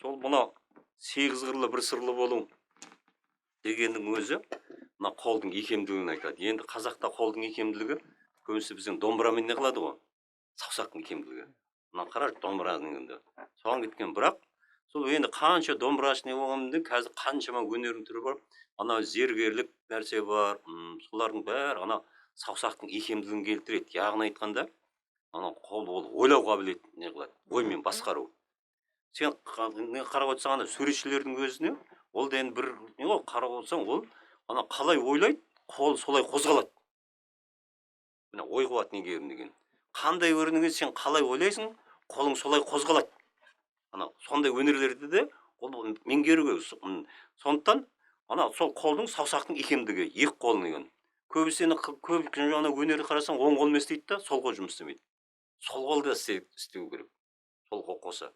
Сол мына сегіз қырлы бір сырлы болу дегеннің өзі мына қолдың икемділігін айтады. Енді қазақта қолдың икемділігі көбінесе біздің домбырамен не қылады ғой, саусақтың икемділігі. Мына қарашы, домбыраның енді соған кеткен. Бірақ сол енді қанша домбырашы не болғанмен, қазір қаншама өнердің түрі бар, ана зергерлік нәрсе бар, солардың бәрі ана саусақтың икемділігін келтіреді. Яғни айтқанда, ана қол ол ойлау қабілетін не қылады, оймен басқару. Сен не қарап отырсаң, ана суретшілердің өзіне ол да енді бір не ғой, қарап отырсаң, ол ана қалай ойлайды, қол солай қозғалады. Міне, ой қуат игерім деген қандай көрінген, сен қалай ойлайсың, қолың солай қозғалады. Ана сондай өнерлерді де ол меңгеру керек. Сондықтан ана сол қолдың, саусақтың икемдігі, екі қолың деген. Көбісі енді көп ана өнерді қарасаң, оң қолмен істейді да, сол қол жұмыс істемейді. Сол қолда істеу керек, сол қол қоса.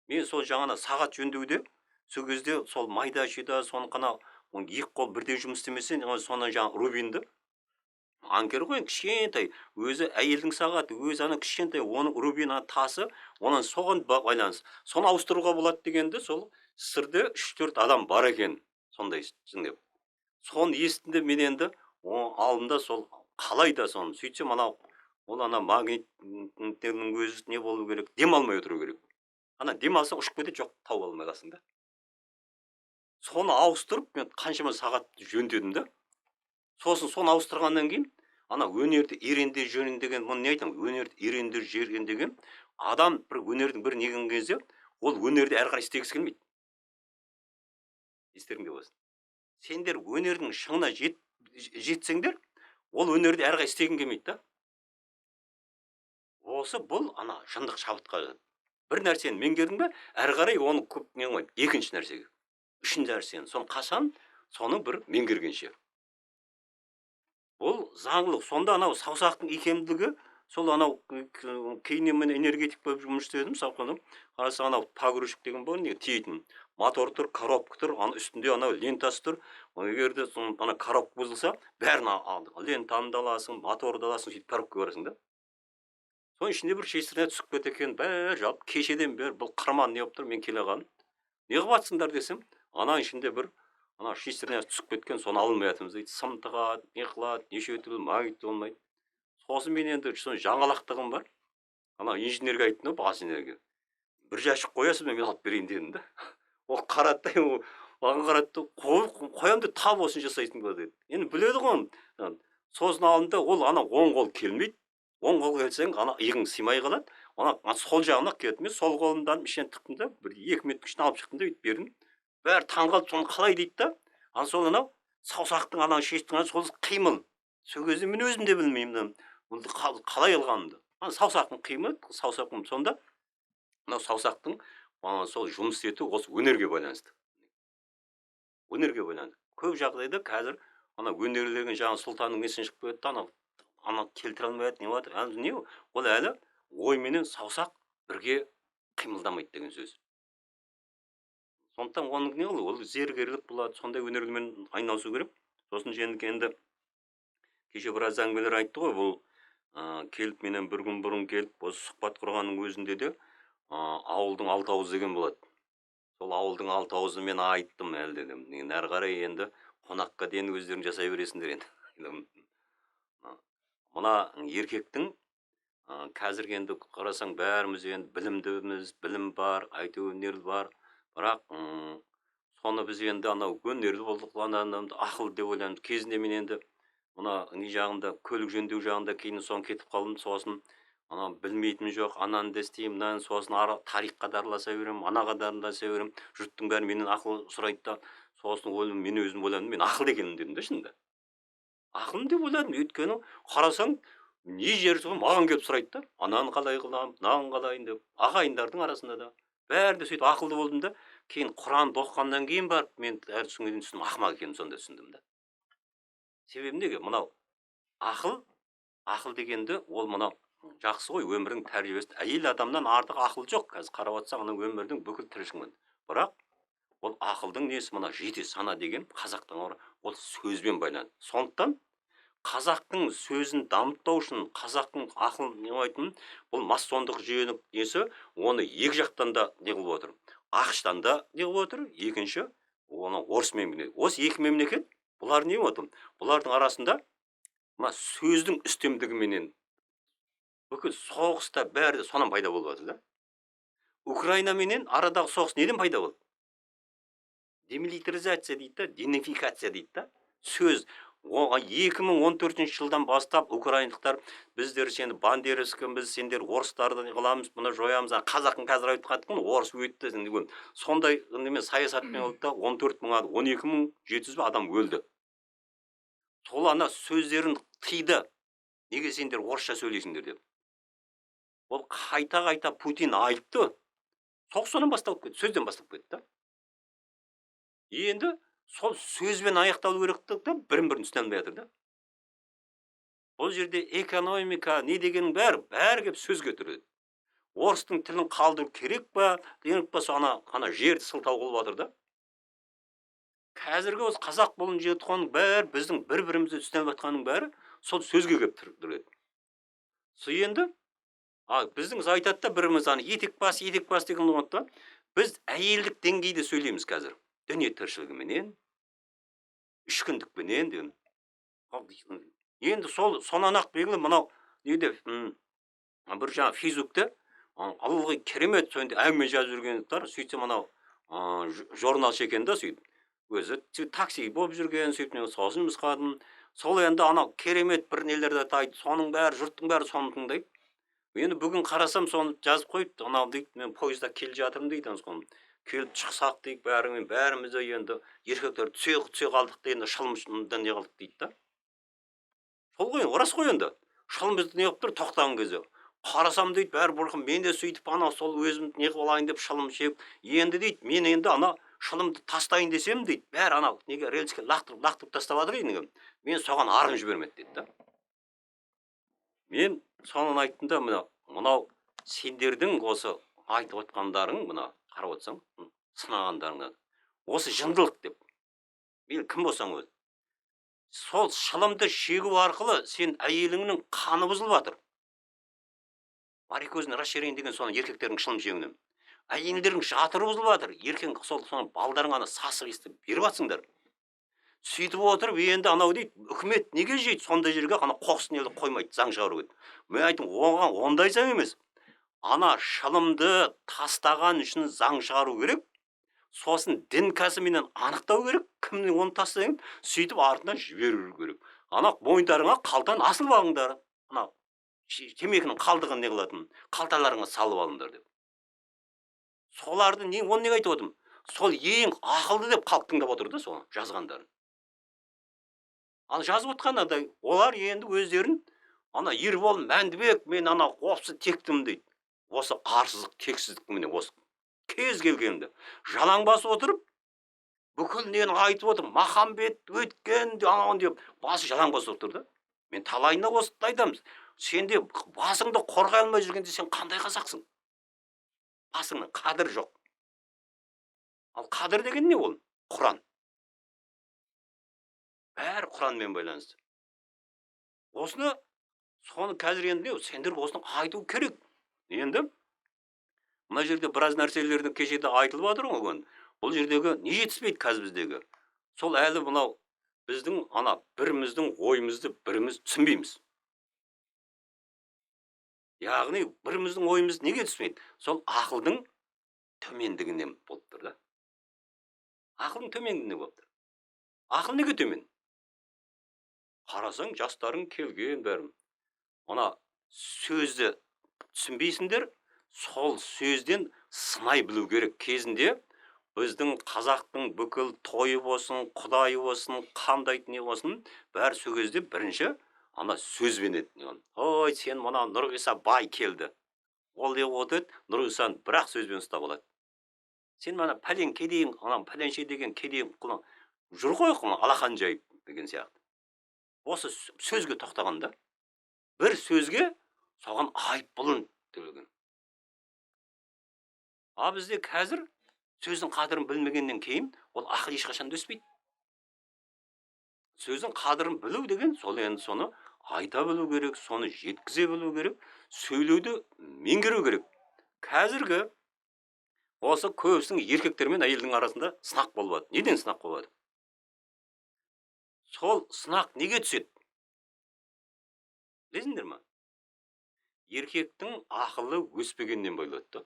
Мен сол жаңа сағат жөндеуде сол кезде сол майда шүйда соны қана екі қол бірдей жұмыс істемесе, соны жаңа рубинді анкер ғой енді, кішкентай өзі әйелдің сағаты өзі ана кішкентай, оның рубин ана тасы, онан соған байланысты соны ауыстыруға болады дегенді. Сол СССР-де үш төрт адам бар екен сондай деп соны естідім де, мен енді алдым сол қалай да соны сөйтсем, анау ол ана магниттердің өзі не болу керек, демалмай отыру керек. Ана демалсаң, ұшып кетеді, жоқ, тауып алмай қаласың да. Соны ауыстырып мен қаншама сағат жөндедім да. Сосын соны ауыстырғаннан кейін ана өнерді үйренде жөрен деген, мұны не айтамын, өнерді үйренде жерген деген адам бір өнердің бір неген кезде ол өнерді әрі қарай істегісі келмейді. Естеріңде болсын, сендер өнердің шыңына жетсеңдер, ол өнерді әрі қарай істегің келмейді да. Осы бұл ана жындық шабытқа бір нәрсені меңгердің бе, әрі қарай оны көп не қылмайды, екінші нәрсеге, үшінші нәрсені, соны қашан соны бір меңгергенше. Бұл заңдылық. Сонда анау саусақтың икемділігі сол анау кейіннен мен энергетик болып жұмыс істедім. Мысалы, қарасаң, анау погрузчик деген бар, не тиейтін мотор тұр, коробка тұр, ана үстінде анау лентасы тұр. Егер де ана коробка бұзылса, бәрін лентаны да аласың, моторды да аласың, сөйтіп коробкаға барасың да. Соның ішінде бір шестерня түсіп кетті екен. Бәрі жалпы кешеден бері бұл қырман не болып тұр. Мен келе қалдым, не қылып жатсыңдар десем, ананың ішінде бір ана шестерня түсіп кеткен, соны ала алмай жатырмыз дейді. Сым тығады, не қылады, неше түрлі магнит болмайды. Сосын мен енді соның жаңалақтығым бар, ана инженерге айттым да, бас инженерге: «Бір жәшік қоясыз ба, мен алып берейін», — дедім да. Ол қарады да, ол маған қарады да: «Қоямын деп тап осыны жасайсың ба?» — деді. Енді біледі ғой оны. Сосын алдым да, ол ана оң қол келмейді, оң қол келсең, ана иығың сыймай қалады, ана сол жағына келді. Мен сол қолымды алып, ішіне тықтым да, бір 2 минуттың ішінде алып шықтым да, бүйтіп бердім. Бәрі таңқалып, соны қалай дейді да. Ана сол анау саусақтың ана шештің, ана сол қимыл. Сол кезде мен өзім де білмеймін оны қалай алғанымды. Ана саусақтың қимылы, саусақтың. Сонда мынау саусақтың ана сол жұмыс істету осы өнерге байланысты, өнерге байланысты. Көп жағдайда қазір ана өнерлеген жаңағы сұлтанның несінен шығып кетті, ана келтіре алмай жатыр, не жатыр, ана не ол, әлі ойменен саусақ бірге қимылдамайды деген сөз. Сондықтан оның не ол зергерлік болады, сондай өнермен айналысу керек. Сосын және енді кеше біраз әңгімелер айтты ғой бұл, келіп менен бір күн бұрын келіп осы сұхбат құрғанның өзінде де, ауылдың алты ауызы деген болады. Сол ауылдың алты ауызын мен айттым әлі де. Енді әрі қарай енді қонаққа дейін өздерің жасай бересіңдер. Енді мына еркектің, қазіргі енді қарасаң, бәріміз енді білімдіміз, білім бар, айту өнері бар, бірақ соны біз енді анау өнерлі болдық, ана ақыл деп ойлаймыз. Кезінде мен енді мына не жағында, көлік жөндеу жағында, кейін соң кетіп қалдым. Сосын ана білмейтінім жоқ, ананы да істеймін, мынаны, сосын ара тарихқа да араласа беремін, анаға да араласа беремін. Жұрттың бәрі менен ақыл сұрайды да. Сосын ойладым, мен өзім ойладым, мен ақылды екенмін дедім да. Шынында ақылмын деп ойладым, өйткені қарасаң, не жері сол маған келіп сұрайды да, ананы қалай қыламын, мынаны қалай деп, ағайындардың арасында да, бәрінде. Сөйтіп ақылды болдым да. Кейін Құранды оқығаннан кейін барып мен әрі түсінгеннен түсіндім, ақымақ екенімді сонда түсіндім да. Себебі неге? Мынау ақыл, ақыл дегенді ол мынау жақсы ғой, өмірдің тәжірибесі. Әйел адамнан артық ақыл жоқ қазір қарап отырсаң, ана өмірдің бүкіл тіршілігін. Бірақ ол ақылдың несі, мына жете сана деген қазақтың, ол сөзбен байланысты. Сондықтан Қазақтың сөзін дамытпау үшін, қазақтың ақылын не қылмайтын, бұл масондық жүйенің несі, оны екі жақтан да не қылып отыр. АҚШ-тан да не қылып отыр, екінші оны орыс мемлекет. Осы екі мемлекет бұлар не қылып отыр? Бұлардың арасында мына сөздің үстемдігіменен бүкіл соғыста бәрі де сонан пайда болып жатыр да. Украина менен арадағы соғыс неден пайда болды? Демилитаризация дейді да, денацификация дейді да. Сөз 2014 жылдан бастап украиндықтар біздер сені бандеровскіміз, сендер орыстарды не қыламыз, мұны жоямыз, ана қазақтың қазір айтып жатқан орыс өтті деген сондай немен саясатпен болды да, 14 мың, 12 700 адам өлді. Сол ана сөздерін тыйды, неге сендер орысша сөйлейсіңдер деп. Ол қайта қайта Путин айтты, соғыс содан басталып кетті, сөзден басталып кетті да. Енді сол сөзбен аяқталу керек те, бірін бірін түсіне алмай жатыр да. Бұл жерде экономика не дегеннің бәрі бәрі келіп сөзге тіреледі. Орыстың тілін қалдыру керек па, керек па, сол ана жерді сылтау қылып жатыр да. Қазіргі осы қазақ болып жатқанның бәрі, біздің бір бірімізді түсіне алмай жатқанның бәрі сол сөзге келіп тіреледі. Сол енді біздің айтады да, біріміз ана етек бас, етек бас деген ұғымды да, біз әйелдік деңгейде сөйлейміз қазір. Дүние тіршілігіменен, үш күндікпенен деген. Енді сол сонан ақ белгілі мынау неде, бір жаңа Фейсбукте ылғи керемет сондай әңгіме жазып жүргендер, сөйтсем анау журналшы екен да, сөйтіп өзі такси болып жүрген, сөйтіп мен сосын нұсқадым. Сол енді анау керемет бір нелерді айтады, соның бәрі жұрттың бәрі соны тыңдайды. Енді бүгін қарасам, соны жазып қойыпты анау дейді, мен пойызда келе жатырмын дейді, соны келіп шықсақ дейді, бәрімен бәріміз де енді еркектер түсе қалдық та, енді шылымды не қылдық дейді да. Сол ғой, рас қой енді. Шылым бізді не қылып тұр тоқтаған кезде. Қарасам дейді, бәрі бұрқын, мен де сөйтіп ана сол өзім не қылып алайын деп шылым шегіп, енді дейді, мен енді ана шылымды тастайын десем дейді, бәрі анау неге рельске лақтырып лақтырып тастап жатыр енді. Мен соған арым жібермеді дейді да. Мен соны айттым да, мына мынау сендердің осы айтып отқандарың, мына қарап отырсаң, сынағандарың осы жындылық деп. Мейлі кім болсаң өз. Сол шылымды шегу арқылы сен әйеліңнің қаны бұзылып жатыр. Варикозный расширение деген соны еркектердің шылым шегуінен. Әйелдердің жатыры бұзылып жатыр. Еркек сол соны балдарыңа ана сасық иісті беріп жатсыңдар. Сөйтіп отырып енді анау дейді, үкімет неге жейді сондай жерге ана қоқыс нелді қоймайды, заң шығару керек. Мен айттым, оған ондай заң емес. Ана шылымды тастаған үшін заң шығару керек. Сосын дін кәсібіменен анықтау керек, кімнің оны тастағанын, сөйтіп артынан жіберу керек. Ана мойындарыңа қалтаны асылып алыңдар. Ана темекінің қалдығын не қылатын, қалталарыңа салып алыңдар деп. Соларды не, оны неге айтып отырмын? Сол ең ақылды деп халық тыңдап отыр да соны жазғандарын. Ал жазып отқан адай, олар енді өздерін ана Ербол Мәндібек, мен ана осы тектім дейді. Осы арсыздық, тексіздік, міне осы кез келгенді жалаң басып отырып бүкіл нені айтып отыр, Махамбет өткен анау деп басы жалаң басып отыр да. Мен талайына осы айтамыз, сен де басыңды қорғай алмай жүргенде сен қандай қазақсың? Басыңның қадірі жоқ. Ал қадір деген не ол? Құран. Бәрі Құранмен байланысты. Осыны соны қазір енді не, сендер осыны айту керек. Енді мына жерде біраз нәрселердің кеше де айтылып жатыр ғой бүгін. Бұл жердегі не жетіспейді қазір біздегі? Сол әлі мынау біздің ана біріміздің ойымызды біріміз түсінбейміз. Яғни біріміздің ойымыз неге түспейді? Сол ақылдың төмендігінен болып тұр да. Ақылдың төмендігінен болып тұр. Ақыл неге төмен? Қарасаң, жастарың келген бәрін. Мына сөзді түсінбейсіңдер, сол сөзден сынай білу керек. Кезінде біздің қазақтың бүкіл тойы болсын, құдайы болсын, қандай не болсын, бәрі сол кезде бірінші ана сөзбен еді. Ой, сен мына Нұрғиса бай келді. Ол не отыр еді? Нұрғисаны бір-ақ сөзбен ұстап алады. Сен мына пәлен кедейің, ана пәленше деген кедейің құлы жүр ғой, құлы алақан жайып деген сияқты. Осы сөзге тоқтаған да. Бір сөзге соған айыппұлын төлеген. А бізде қазір сөздің қадірін білмегеннен кейін ол ақыл ешқашан да өспейді. Сөздің қадірін білу деген сол, енді соны айта білу керек, соны жеткізе білу керек, сөйлеуді меңгеру керек. Қазіргі осы көбісінің еркектер мен әйелдің арасында сынақ болып жатыр. Неден сынақ болып жатыр? Сол сынақ неге түседі? Білесіңдер ма? Еркектің ақылы өспегеннен болады да.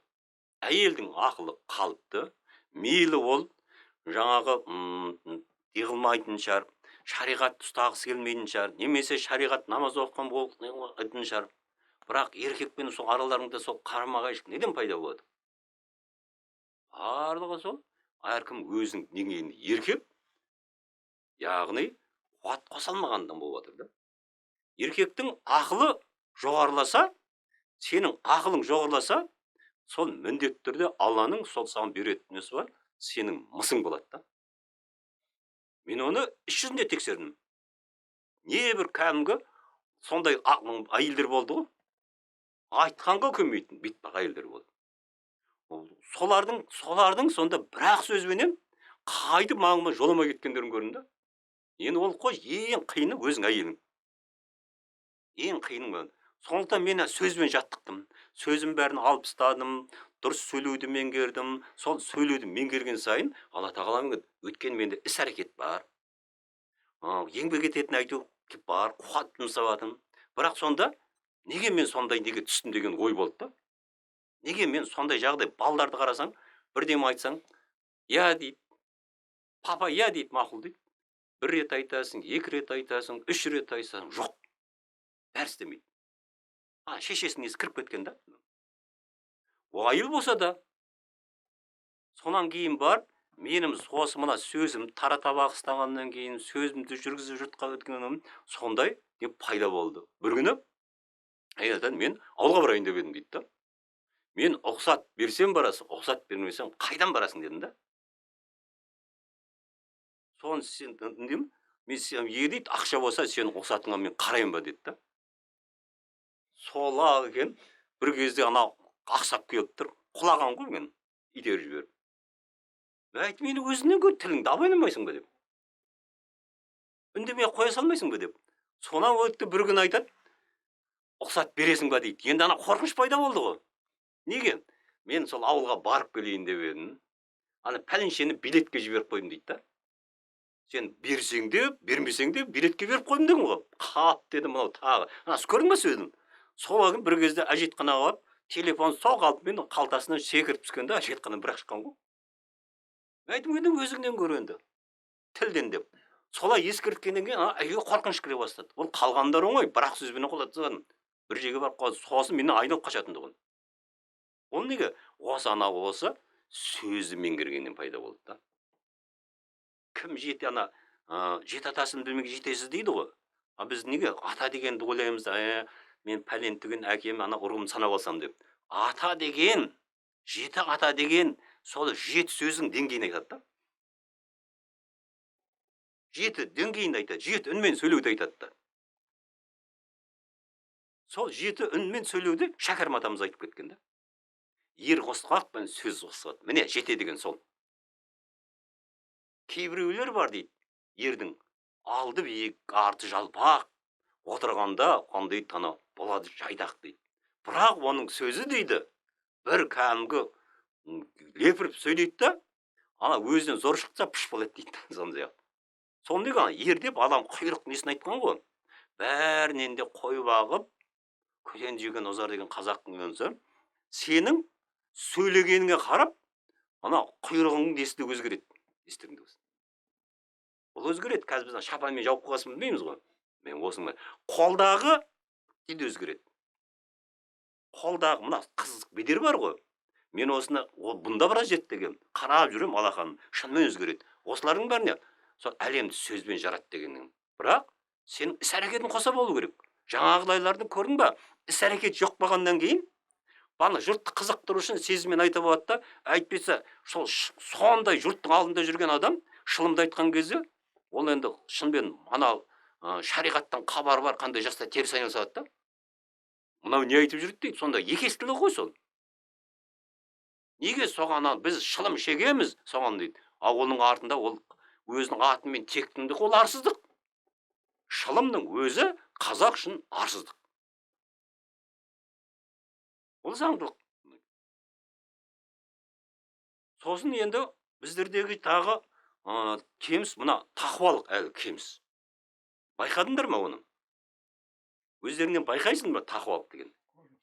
Әйелдің ақылы қалыпты, мейлі ол жаңағы неғылмайтын шығар, шариғат ұстағысы келмейтін шығар, немесе шариғат намаз оқыған болатын шығар. Бірақ еркекпен сол араларында сол қарама-қайшылық неден пайда болады? Барлығы сол әркім өзінің деңгейінде еркек, яғни қуат қоса алмағандан болып жатыр да. Еркектің ақылы жоғарыласа, сенің ақылың жоғарыласа, сол міндетті түрде Алланың сол саған беретін несі бар, сенің мысың болады да. Мен оны іс жүзінде тексердім. Небір кәдімгі сондай әйелдер болды ғой, айтқанға көнбейтін бетпақ әйелдер болды. Солардың сонда бір-ақ сөзбенен қайтып маңыма жоламай кеткендерін көрдім да. Енді ол қой, ең қиыны өзің әйелің. Ең қиыны. Сондықтан мен сөзбен жаттықтым. Сөзім бәрін алып тастадым, дұрыс сөйлеуді меңгердім. Сол сөйлеуді меңгерген сайын Алла тағала, өйткені менде іс әрекет бар. Еңбек ететін айту бар, қуат жұмсап жатырмын. Бірақ сонда неге мен сондай неге түстім деген ой болды да. Неге мен сондай жағдай, балдарды қарасаң, бірдеме айтсаң, иә дейді, папа иә дейді, мақұл дейді. Бір рет айтасың, екі рет айтасың, үш рет айтасың, жоқ. Бәрі істемейді. Шешесінің несі кіріп кеткен да. Ол әйел болса да, сонан кейін барып, менің осы мына сөзім тарата бастағаннан кейін, сөзімді жүргізіп жұртқа өткенім сондай деп пайда болды. Бір күні әйел айтады, мен ауылға барайын деп едім дейді да. Мен рұқсат берсем барасың, рұқсат бермесем қайдан барасың дедім да. Соны сен деймін, мен сен егер дейді ақша болса сенің рұқсатыңа мен қараймын ба деді да. Сол ақ екен, бір кезде анау ақсап келіп тұр, құлаған ғой мен итеріп жіберіп. Мен айттым, мені өзіңнен гөрі тіліңді абайламайсың ба деп. Үндемей қоя салмайсың ба деп. Сонан өтті бір күні айтады, рұқсат бересің ба дейді. Енді ана қорқыныш пайда болды ғой. Неге? Мен сол ауылға барып келейін деп едім. Ана пәленшені билетке жіберіп қойдым дейді да. Сен берсең де, бермесең де билетке беріп қойдым деген ғой. Қап деді мынау тағы. Ана көрдің ба сөзін? Сол күні бір кезде әжетханаға барып, телефон соқ алып мен қалтасынан секіріп түскенде әжетханадан бір-ақ шыққан ғой. Мен айттым, енді өзіңнен көр енді. Тілден деп. Солай ескерткеннен кейін ана әйелге қорқыныш кіре бастады. Ол қалғандары оңай, бір-ақ сөзбен құлатып. Бір жерге барып қалды, сосын мені айналып қашатын тұғын. Ол неге? Осы ана осы сөзді меңгергеннен пайда болды да. Кім жеті ана жеті атасын білмеген жетесіз дейді ғой. А біз неге ата дегенді ойлаймыз да, мен пәлен түген әкем ана ұрығымды санап алсам деп. Ата деген, жеті ата деген сол жеті сөздің деңгейін айтады да. Жеті деңгейін айтады, жеті үнмен сөйлеуді айтады да. Сол жеті үнмен сөйлеуді Шәкәрім атамыз айтып кеткен да. Ер қосқақ пен сөз қосқақ. Міне жеті деген сол. Кейбіреулер бар дейді, ердің алды биік, арты жалпақ, отырғанда қандай тана болады жайдақ дейді. Бірақ оның сөзі дейді, бір кәдімгі лепіріп сөйлейді да, ана өзінен зор шықса пыш болады дейді сондай. Сол неге ана ер деп адам құйрық несін айтқан ғой. Бәрінен де қой бағып, көтен жеген озар деген қазақтың өзі. Сенің сөйлегеніңе қарап, ана құйрығыңның несі де өзгереді. Естеріңде болсын. Ол өзгереді. Қазір біз шапанмен жауып қойғасын білмейміз ғой. Мен осының қолдағы дейді өзгереді. Қолдағы мына қыз бедер бар ғой. Мен осыны ол бұнда біраз зерттегенмін. Қарап жүремін алақаным. Шынымен өзгереді. Осылардың бәріне сол әлемді сөзбен жарат дегеннің. Бірақ сенің іс әрекетің қоса болу керек. Жаңағыдайларды көрдің ба? Іс әрекет жоқ болғаннан кейін ана жұртты қызықтыру үшін сезіммен айта болады да, әйтпесе сол сондай жұрттың алдында жүрген адам шылымды айтқан кезде ол енді шынымен ана шариғаттан хабары бар қандай жаста теріс айналысады да. Мынау не айтып жүрді дейді, сонда екі естілігі ғой сол. Неге соған біз шылым шегеміз соған дейді. Ал оның артында ол өзінің атымен тектімдік, ол арсыздық. Шылымның өзі қазақ үшін арсыздық. Ол заңдылық. Сосын енді біздердегі тағы кеміс мына тақуалық әлі кеміс. Байқадыңдар ма оны? Өздеріңнен байқайсың ба тақуалық деген?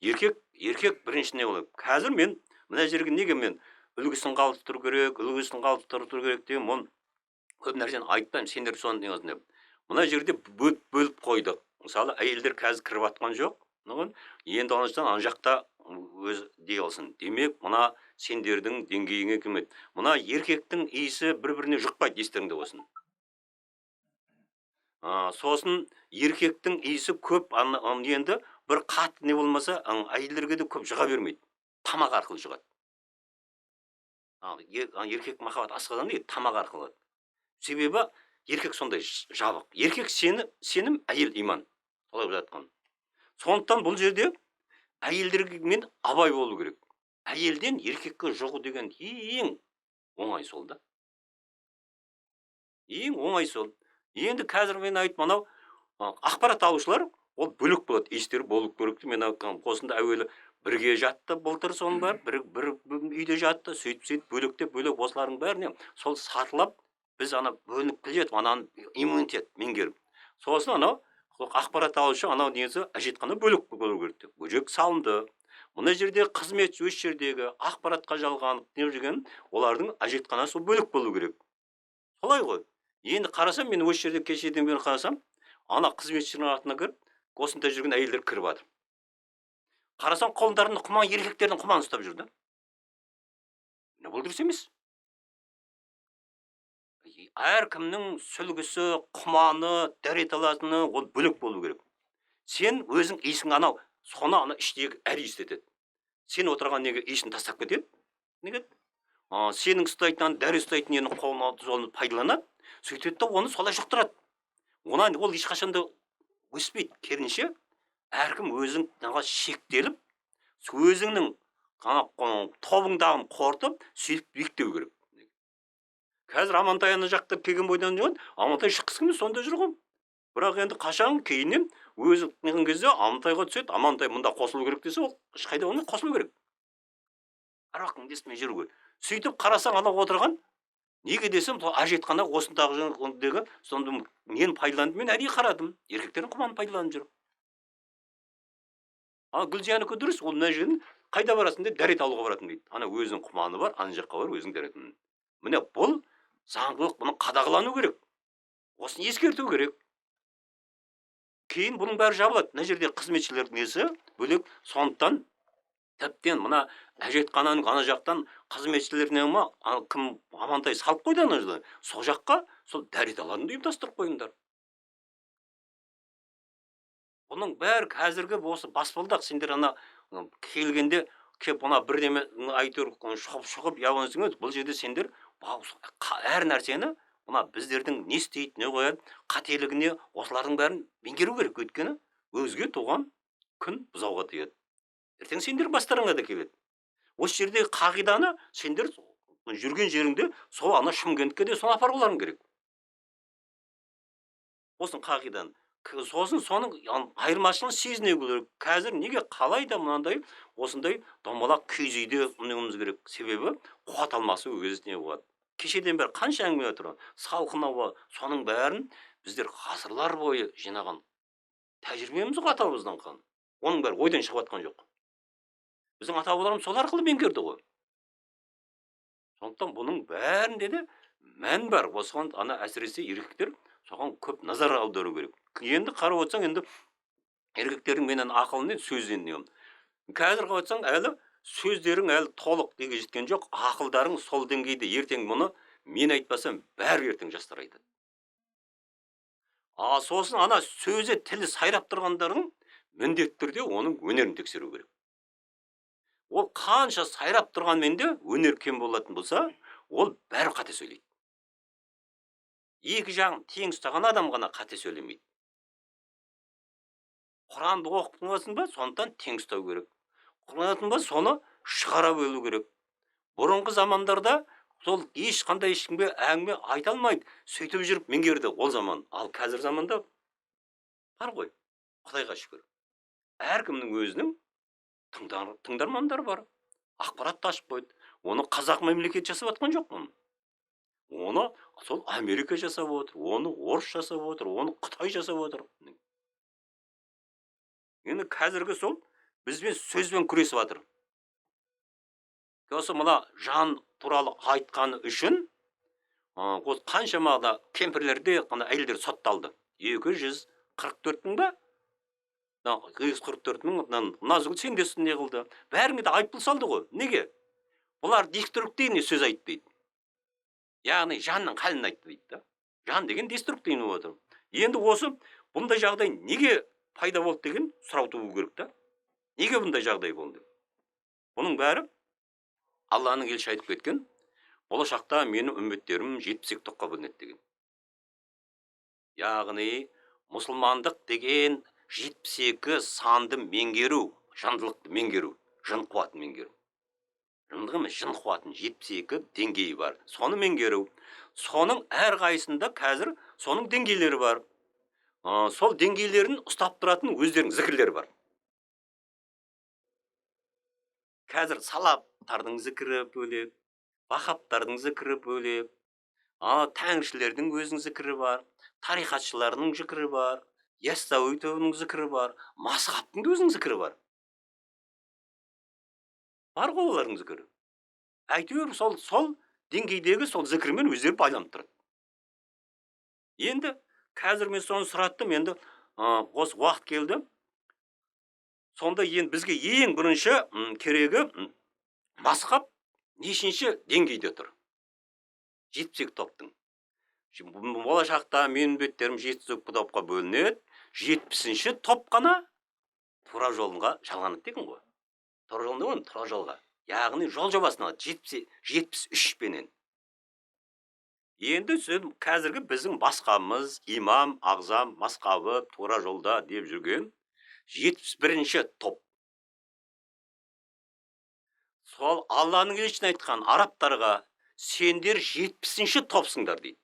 Еркек бірінші не болады? Қазір мен мына жерге неге мен үлгісін қалыптастыру керек, үлгісін қалыптастыру керек деген оны көп нәрсені айтпаймын, сендер соны не қылсын деп. Мына жерде бөліп қойдық. Мысалы, әйелдер қазір кіріп жатқан жоқ. Енді ана жақта өз дей алсын. Демек, мына сендердің деңгейіңе келмейді. Мына еркектің иісі бір-біріне жұқпайды, естеріңде болсын. Сосын еркектің иісі көп, енді бір қатты не болмаса, әйелдерге де көп жұға бермейді. Тамақ арқылы жұғады. Еркек махаббат асқазан дейді, тамақ арқылы. Себебі еркек сондай жабық. Еркек сені, сенім, әйел иман. Солай болып жатқан. Сондықтан бұл жерде әйелдермен абай болу керек. Әйелден еркекке жұғу деген ең оңай сол да. Ең оңай сол. Енді қазір мен айтып анау ақпарат алушылар ол бөлек болады, иістері болу керек. Мен осында әуелі бірге жатты, былтыр соның бәрі бір үйде жатты, сөйтіп бөлектеп бөлек осылардың бәріне сол сатылап біз ана бөлініп келе жатып ананы иммунитет меңгеріп. Сосын анау ақпарат алушы анау несі әжетхана бөлек болу керек деп бөлек салынды. Мына жерде қызметші өз жердегі ақпаратқа жалғанып не жүрген олардың әжетханасы бөлек болу керек. Солай ғой. Енді қарасам мен осы жерде кешеден бері қарасам ана қызметшінің артына кіріп осында жүрген әйелдер кіріп жатыр. Қарасам қолдарында құман, еркектердің құманын ұстап жүр да. Міне, бұл дұрыс емес. Әркімнің сүлгісі, құманы, дәрет алатыны ол бөлек болу керек. Сен өзің иісің анау, соны ана іштегі әр иістетеді. Сен отырған неге иісін тастап кетеді? Неге? Сенің ұстайтын, дәрі ұстайтын нені қолына алып, соны пайдаланады, сөйтеді де оны солай жұқтырады. Онан ол ешқашан да өспейді. Керісінше, әркім өзің шектеліп, өзіңнің тобыңдағын қорытып, сөйтіп биіктеу керек. Қазір Амантай ана жақта келген бойдан жүрген, Амантай шыққысы келмей сонда жүр ғой. Бірақ енді қашан кейіннен өзі неғын кезде Амантайға түседі, Амантай мұнда қосылу керек десе, ол ешқайда болмай қосылу керек. Аруақтың несімен жүру керек. Сөйтіп қарасаң анау отырған, неге десем, сол әжетхана осындағы сонда нені пайдаланды, мен әдейі қарадым. Еркектердің құманын пайдаланып жүр. Ал Гүлзиянікі дұрыс, ол мына жерден қайда барасың деп дәрет алуға баратын дейді. Ана өзінің құманы бар, ана жаққа барып өзінің дәретін. Міне бұл заңдылық, бұны қадағалану керек. Осыны ескерту керек. Кейін бұның бәрі жабылады. Мына жерде қызметшілердің несі бөлек, сондықтан тіптен мына әжетхананың ана жақтан қызметшілеріне ма, кім Амантай салып қойды ана жерде. Сол жаққа сол дәрет алатынды ұйымдастырып қойыңдар. Бұның бәрі қазіргі осы баспалдақ. Сендер ана келгенде кеп мына бірдеме әйтеуір шұқып-шұқып ұяласың, бұл жерде сендер әр нәрсені мына біздердің не істейді, не қояды, қателігіне осылардың бәрін меңгеру керек. Өйткені өзге туған күн бұзауға тиеді. Ертең сендер бастарыңа да келеді. Осы жердегі қағиданы сендер жүрген жеріңде сол ана Шымкентке де соны апаруларың керек. Осының қағиданы. Сосын соның айырмашылығын сезіне білу керек. Қазір неге қалай да мынандай осындай домалақ киіз үйде мінуіміз керек. Себебі қуат алмасы өзіне болады. Кешеден бері қанша әңгіме тұр, салқын ауа, соның бәрін біздер ғасырлар бойы жинаған тәжірибеміз ғой ата-бабамыздан қалған. Оның бәрі ойдан шығып жатқан жоқ. Біздің ата-бабаларымыз сол арқылы меңгерді ғой. Сондықтан бұның бәрінде де мән бар. Осыған ана әсіресе еркектер соған көп назар аудару керек. Енді қарап отырсаң, енді еркектердің менен ақылын сөзден не. Қазір қарап отырсаң, әлі сөздерің әлі толық неге жеткен жоқ, ақылдарың сол деңгейде. Ертең мұны мен айтпасам, бәрі ертең жастар айтады. А сосын ана сөзі тілі сайрап тұрғандардың міндетті түрде оның өнерін тексеру керек. Ол қанша сайрап тұрғанмен де өнер кем болатын болса, ол бәрі қате сөйлейді. Екі жағын тең ұстаған адам ғана қате сөйлемейді. Құранды оқып тұрасың ба, сондықтан тең ұстау керек. Құран ба, соны шығара білу керек. Бұрынғы замандарда сол ешқандай ешкімге әңгіме айта алмайды. Сөйтіп жүріп меңгерді ол заман. Ал қазір заманда Бар ғой, Құдайға шүкір. Әркімнің өзінің тыңдармандары бар. Ақпаратты ашып қойды. Оны қазақ мемлекеті жасап жатқан жоқ оны. Оны сол Америка жасап отыр, оны орыс жасап отыр, оны Қытай жасап отыр. Енді қазіргі сол бізбен сөзбен күресіп жатыр. Осы мына жан туралы айтқаны үшін осы қаншама да кемпірлерде ана әйелдер сотталды. 244 мың ба? 244 мың, Назгүл сен де не қылды. Бәріне де айыппұл салды ғой. Неге? Бұлар деструктивный сөз айтты дейді. Яғни жанның халін айтты дейді да. Жан деген деструктивный болып отыр. Енді осы бұндай жағдай неге пайда болды деген сұрау туу керек та. Неге бұндай жағдай болды? Бұның бәрі Алланың елшісі айтып кеткен, болашақта менің үмметтерім 72 топқа бөлінеді деген. Яғни мұсылмандық деген 72 санды меңгеру, жандылықты меңгеру, жын қуатын меңгеру. Жындық емес, жын қуатын 72 деңгейі бар. Соны меңгеру. Соның әрқайсысында қазір соның деңгейлері бар. Сол деңгейлерін ұстап тұратын өздерінің зікірлері бар. Қазір салаптардың зікірі бөлек, вахаптардың зікірі бөлек, тәңіршілердің өзінің зікірі бар, тарихатшыларының зікірі бар, Яссауи тобының зікірі бар, мазхабтың да өзінің зікірі бар. Бар ғой олардың зікірі. Әйтеуір сол деңгейдегі сол зікірмен өздері байланып тұрады. Енді қазір мен соны сұраттым, енді осы уақыт келді. Сонда енді бізге ең бірінші керегі мазхаб нешінші деңгейде тұр? 72 топтың. Болашақта менің беттерім 72 топқа бөлінеді, 70-ші топ қана тура жолға жалғанады деген ғой. Тура жолында ғой, тура жолға. Яғни жол жобасын алады, 73 пенен. Енді қазіргі біздің басқамыз, имам, ағзам, масқабы, тура жолда деп жүрген 71-ші топ. Сол Алланың елшісіне айтқан арабтарға, сендер 70-ші топсыңдар дейді.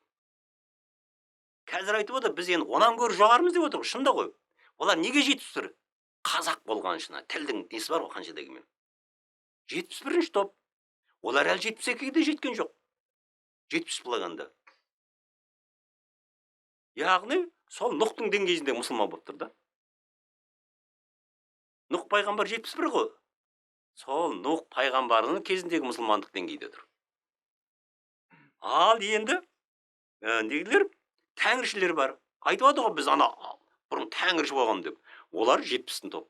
Қазір айтып отыр, біз енді онан гөрі жоғарымыз деп отыр, шында ғой. Олар неге 71? Қазақ болған үшін, тілдің несі бар ғой қанша дегенмен. 71-ші топ. Олар әлі 72-ге де жеткен жоқ. 70 болғанда. Яғни сол Нұхтың деңгейінде мұсылман болып тұр да. Нұх пайғамбар 71 ғой. Сол Нұх пайғамбарының кезіндегі мұсылмандық деңгейде тұр. Ал енді негілер тәңіршілер бар. Айтып отыр ғой, біз ана бұрын тәңірші болғам деп. Олар 70-тің топ.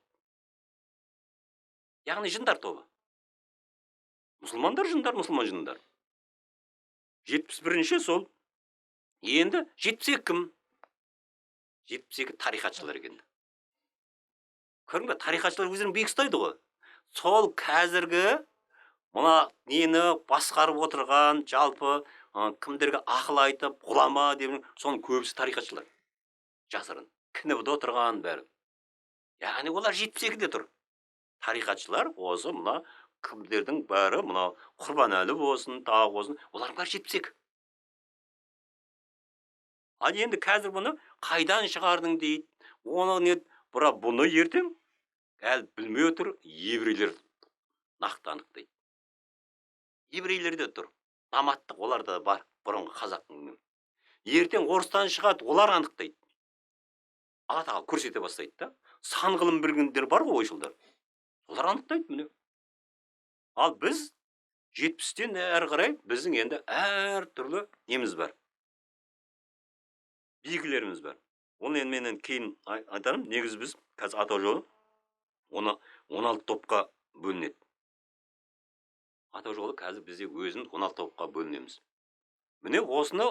Яғни жындар тобы. Мұсылмандар жындар, мұсылман жындар. 71-ші сол. Енді 72 кім? 72 тарихатшылар екен. Көрдің бе, тарихатшылар өздерін биік ұстайды ғой. Сол қазіргі мына нені басқарып отырған жалпы кімдерге ақыл айтып, ғұлама деп, соның көбісі тарихатшылар. Жасырын. Кінібде отырған бәрі. Яғни олар 72-де тұр. Тарихатшылар осы мына кімдердің бәрі, мына Құрбанәлі болсын, тағы болсын, олардың бәрі 72. Ал енді қазір бұны қайдан шығардың дейді. Оны не, бірақ бұны ертең әлі білмей отыр, еврейлер нақты анықтайды. Еврейлерде тұр. Наматтық оларда бар, бұрынғы қазақтың. Ертең орыстан шығады, олар анықтайды. Алла тағала көрсете бастайды да. Сан ғылым білгендер бар ғой ойшылдар. Олар анықтайды міне. Ал біз 70-тен әрі қарай біздің енді әртүрлі неміз бар. Белгілеріміз бар. Оны енді мен енді кейін айтарым. Негізі біз қазір атау жолы оны 16 топқа бөлінеді. Атау жолы қазір бізде өзін 16 топқа бөлінеміз. Міне осыны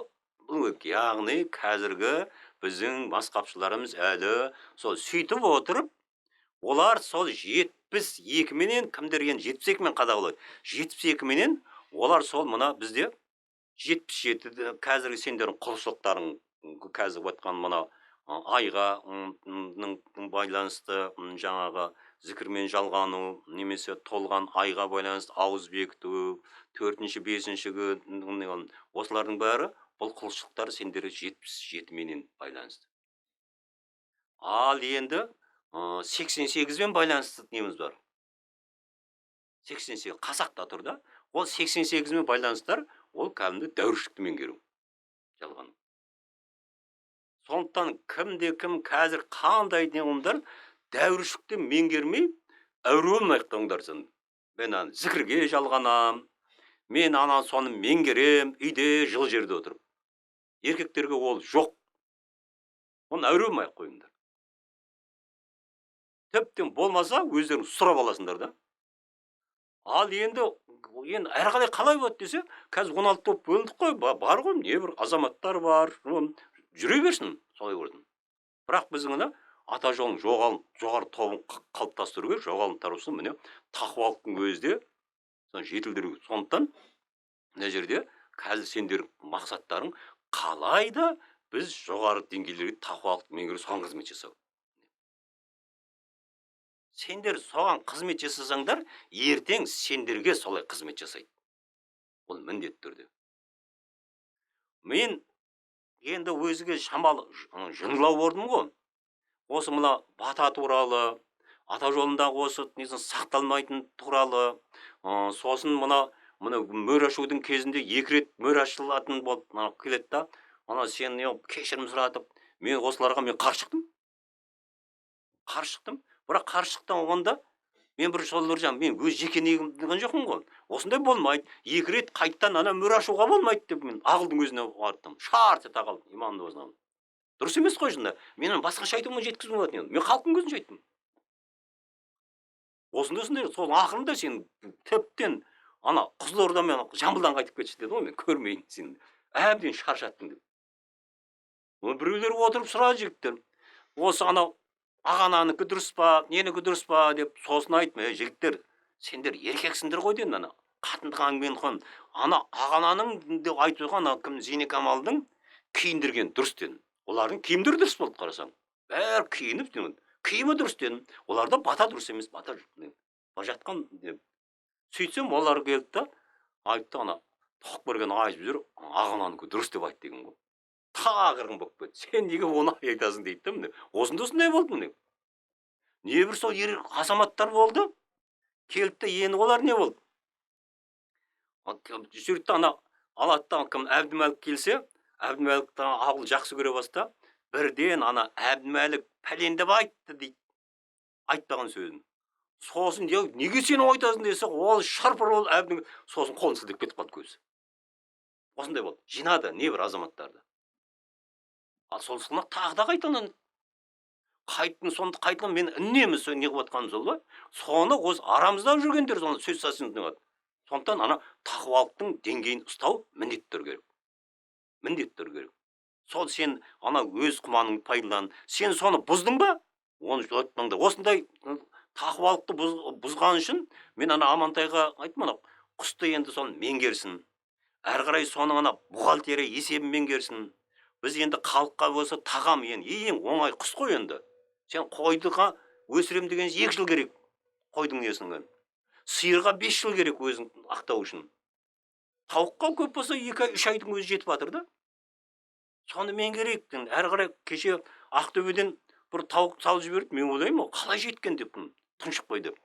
білу керек. Яғни қазіргі біздің мазхабшыларымыз әлі сол сөйтіп отырып, олар сол 72 менен, кімдер енді 72 мен қадағалайды. 72 менен олар сол мына бізде 77 қазіргі сендердің құлшылықтарың қазір отқан мына айға байланысты жаңағы зікірмен жалғану немесе толған айға байланысты ауыз бекіту, 4-ші, 5-ші күн, осылардың бәрі бұл құлшылықтар сендерге 77 менен байланысты. Ал енді 88-бен байланысты неміз бар. 88 қазақта тұр да. Ол 88-мен байланыстар, ол кәдімгі дәуіршілікті меңгеру. Жалған. Сондықтан кімде кім қазір қандай не ұғымдар дәуіршілікті меңгермей әуре болмайық та. Мен ана зікірге жалғанам, мен ана соны меңгерем, үйде жылы жерде отырып. Еркектерге ол жоқ. Оны әуре болмай ақ қойыңдар. Тіптен болмаса өздерің сұрап аласыңдар да. Ал енді әрі қарай қалай болады десе, қазір 16 топ бөліндік қой, бар ғой, небір азаматтар бар, жүре берсін, солай көрдім. Бірақ біздің ана ата жолының жоғары тобын қалыптастыру керек, жоғары тарасын міне тақуалықтың өзі де соны жетілдіру. Сондықтан мына жерде қазір сендердің мақсаттарың қалай да біз жоғары деңгейлерге тақуалықты меңгеру, соған қызмет жасау. Сендер соған қызмет жасасаңдар, ертең сендерге солай қызмет жасайды. Ол міндетті түрде. Мен енді өзіге шамалы жыңғылау болдым ғой. Осы мына бата туралы, ата жолындағы осы несін сақталмайтын туралы, сосын мына мөр ашудың кезінде 2 рет мөр ашылатын болып мына келеді да, ана сен не кешірім сұратып, мен осыларға мен қарсы шықтым. Қарсы шықтым. Бірақ қарсы шықтым оғанда мен бір сол бір жан, мен өз жеке негім деген жоқпын ғой. Осындай болмайды. 2 рет қайттан ана мөр ашуға болмайды деп мен ағылдың өзіне бардым. Шарт ете қалдым имамның өзіне. Дұрыс емес қой шында. Мен оны басқаша айтуыма жеткізуім болатын еді. Мен халықтың көзінше айттым. Осындай осындай сол ақырында сен тіптен ана Қызылорда мен Жамбылдан қайтып кетші деді ғой, мен көрмейін сені. Әбден шаршаттың деп. Оны біреулер отырып сұрады жігіттер. Осы анау ағананікі дұрыс па, ненікі дұрыс па деп сосын айттым, ей жігіттер, сендер еркексіңдер ғой дедім ана. Қатындық әңгімені қойын. Ана ағананың деп айтып отырған ана кім Зейнекамалдың киіндірген дұрыс дедім. Олардың киімдері дұрыс болды қарасаң. Бәрі киініп дедім. Киімі дұрыс дедім. Оларда бата дұрыс емес, бата жоқ. Жатқан деп. Сөйтсем олар келді да айтты ана Тоқберген айтып жүр, ағананікі дұрыс деп айт деген ғой. Тағы қырғын болып кетті. Сен неге оны айтасың дейді да міне. Осындай осындай болды міне. Небір сол ер азаматтар болды. Келді де енді олар не болды? Сөйтті ана алады да кім Әбдімәлік келсе, Әбдімәлікті ауыл жақсы көре баста, бірден ана Әбдімәлік пәлен деп айтты дейді. Айтпаған сөзін. Сосын неге сен айтасың десе, ол шарпыр ол Әбдің сосын қолын сілтеп кетіп қалды көзі. Осындай болды. Жинады небір азаматтарды. Ал сол сынақ тағы да қайталанды. Қайттың сонда қайталан мен үнемі сол не қылып жатқаным сол ғой. Соны осы арамызда жүргендер соны сөз салсын деп жатыр. Сондықтан ана тақуалықтың деңгейін ұстау міндетті түрде керек. Міндетті түрде керек. Сол сен ана өз құманыңды пайдалан. Сен соны бұздың ба? Оны жотпаңда. Осындай тақуалықты бұзған үшін мен ана Амантайға айттым, ана құсты енді соны меңгерсін. Әрі қарай соның ана бухгалтерия есебін меңгерсін. Біз енді халыққа болса тағам енді ең оңай құс қой енді. Сен қойдыға өсірем деген 2 жыл керек қойдың несін. Сиырға 5 жыл керек өзін ақтау үшін. Тауыққа көп болса 2-3 айдың өзі жетіп жатыр да. Соны меңгерейік. Әрі қарай кеше Ақтөбеден бір тауық салып жіберді. Мен ойлаймын, ол қалай жеткен деп, тұншықпай деп.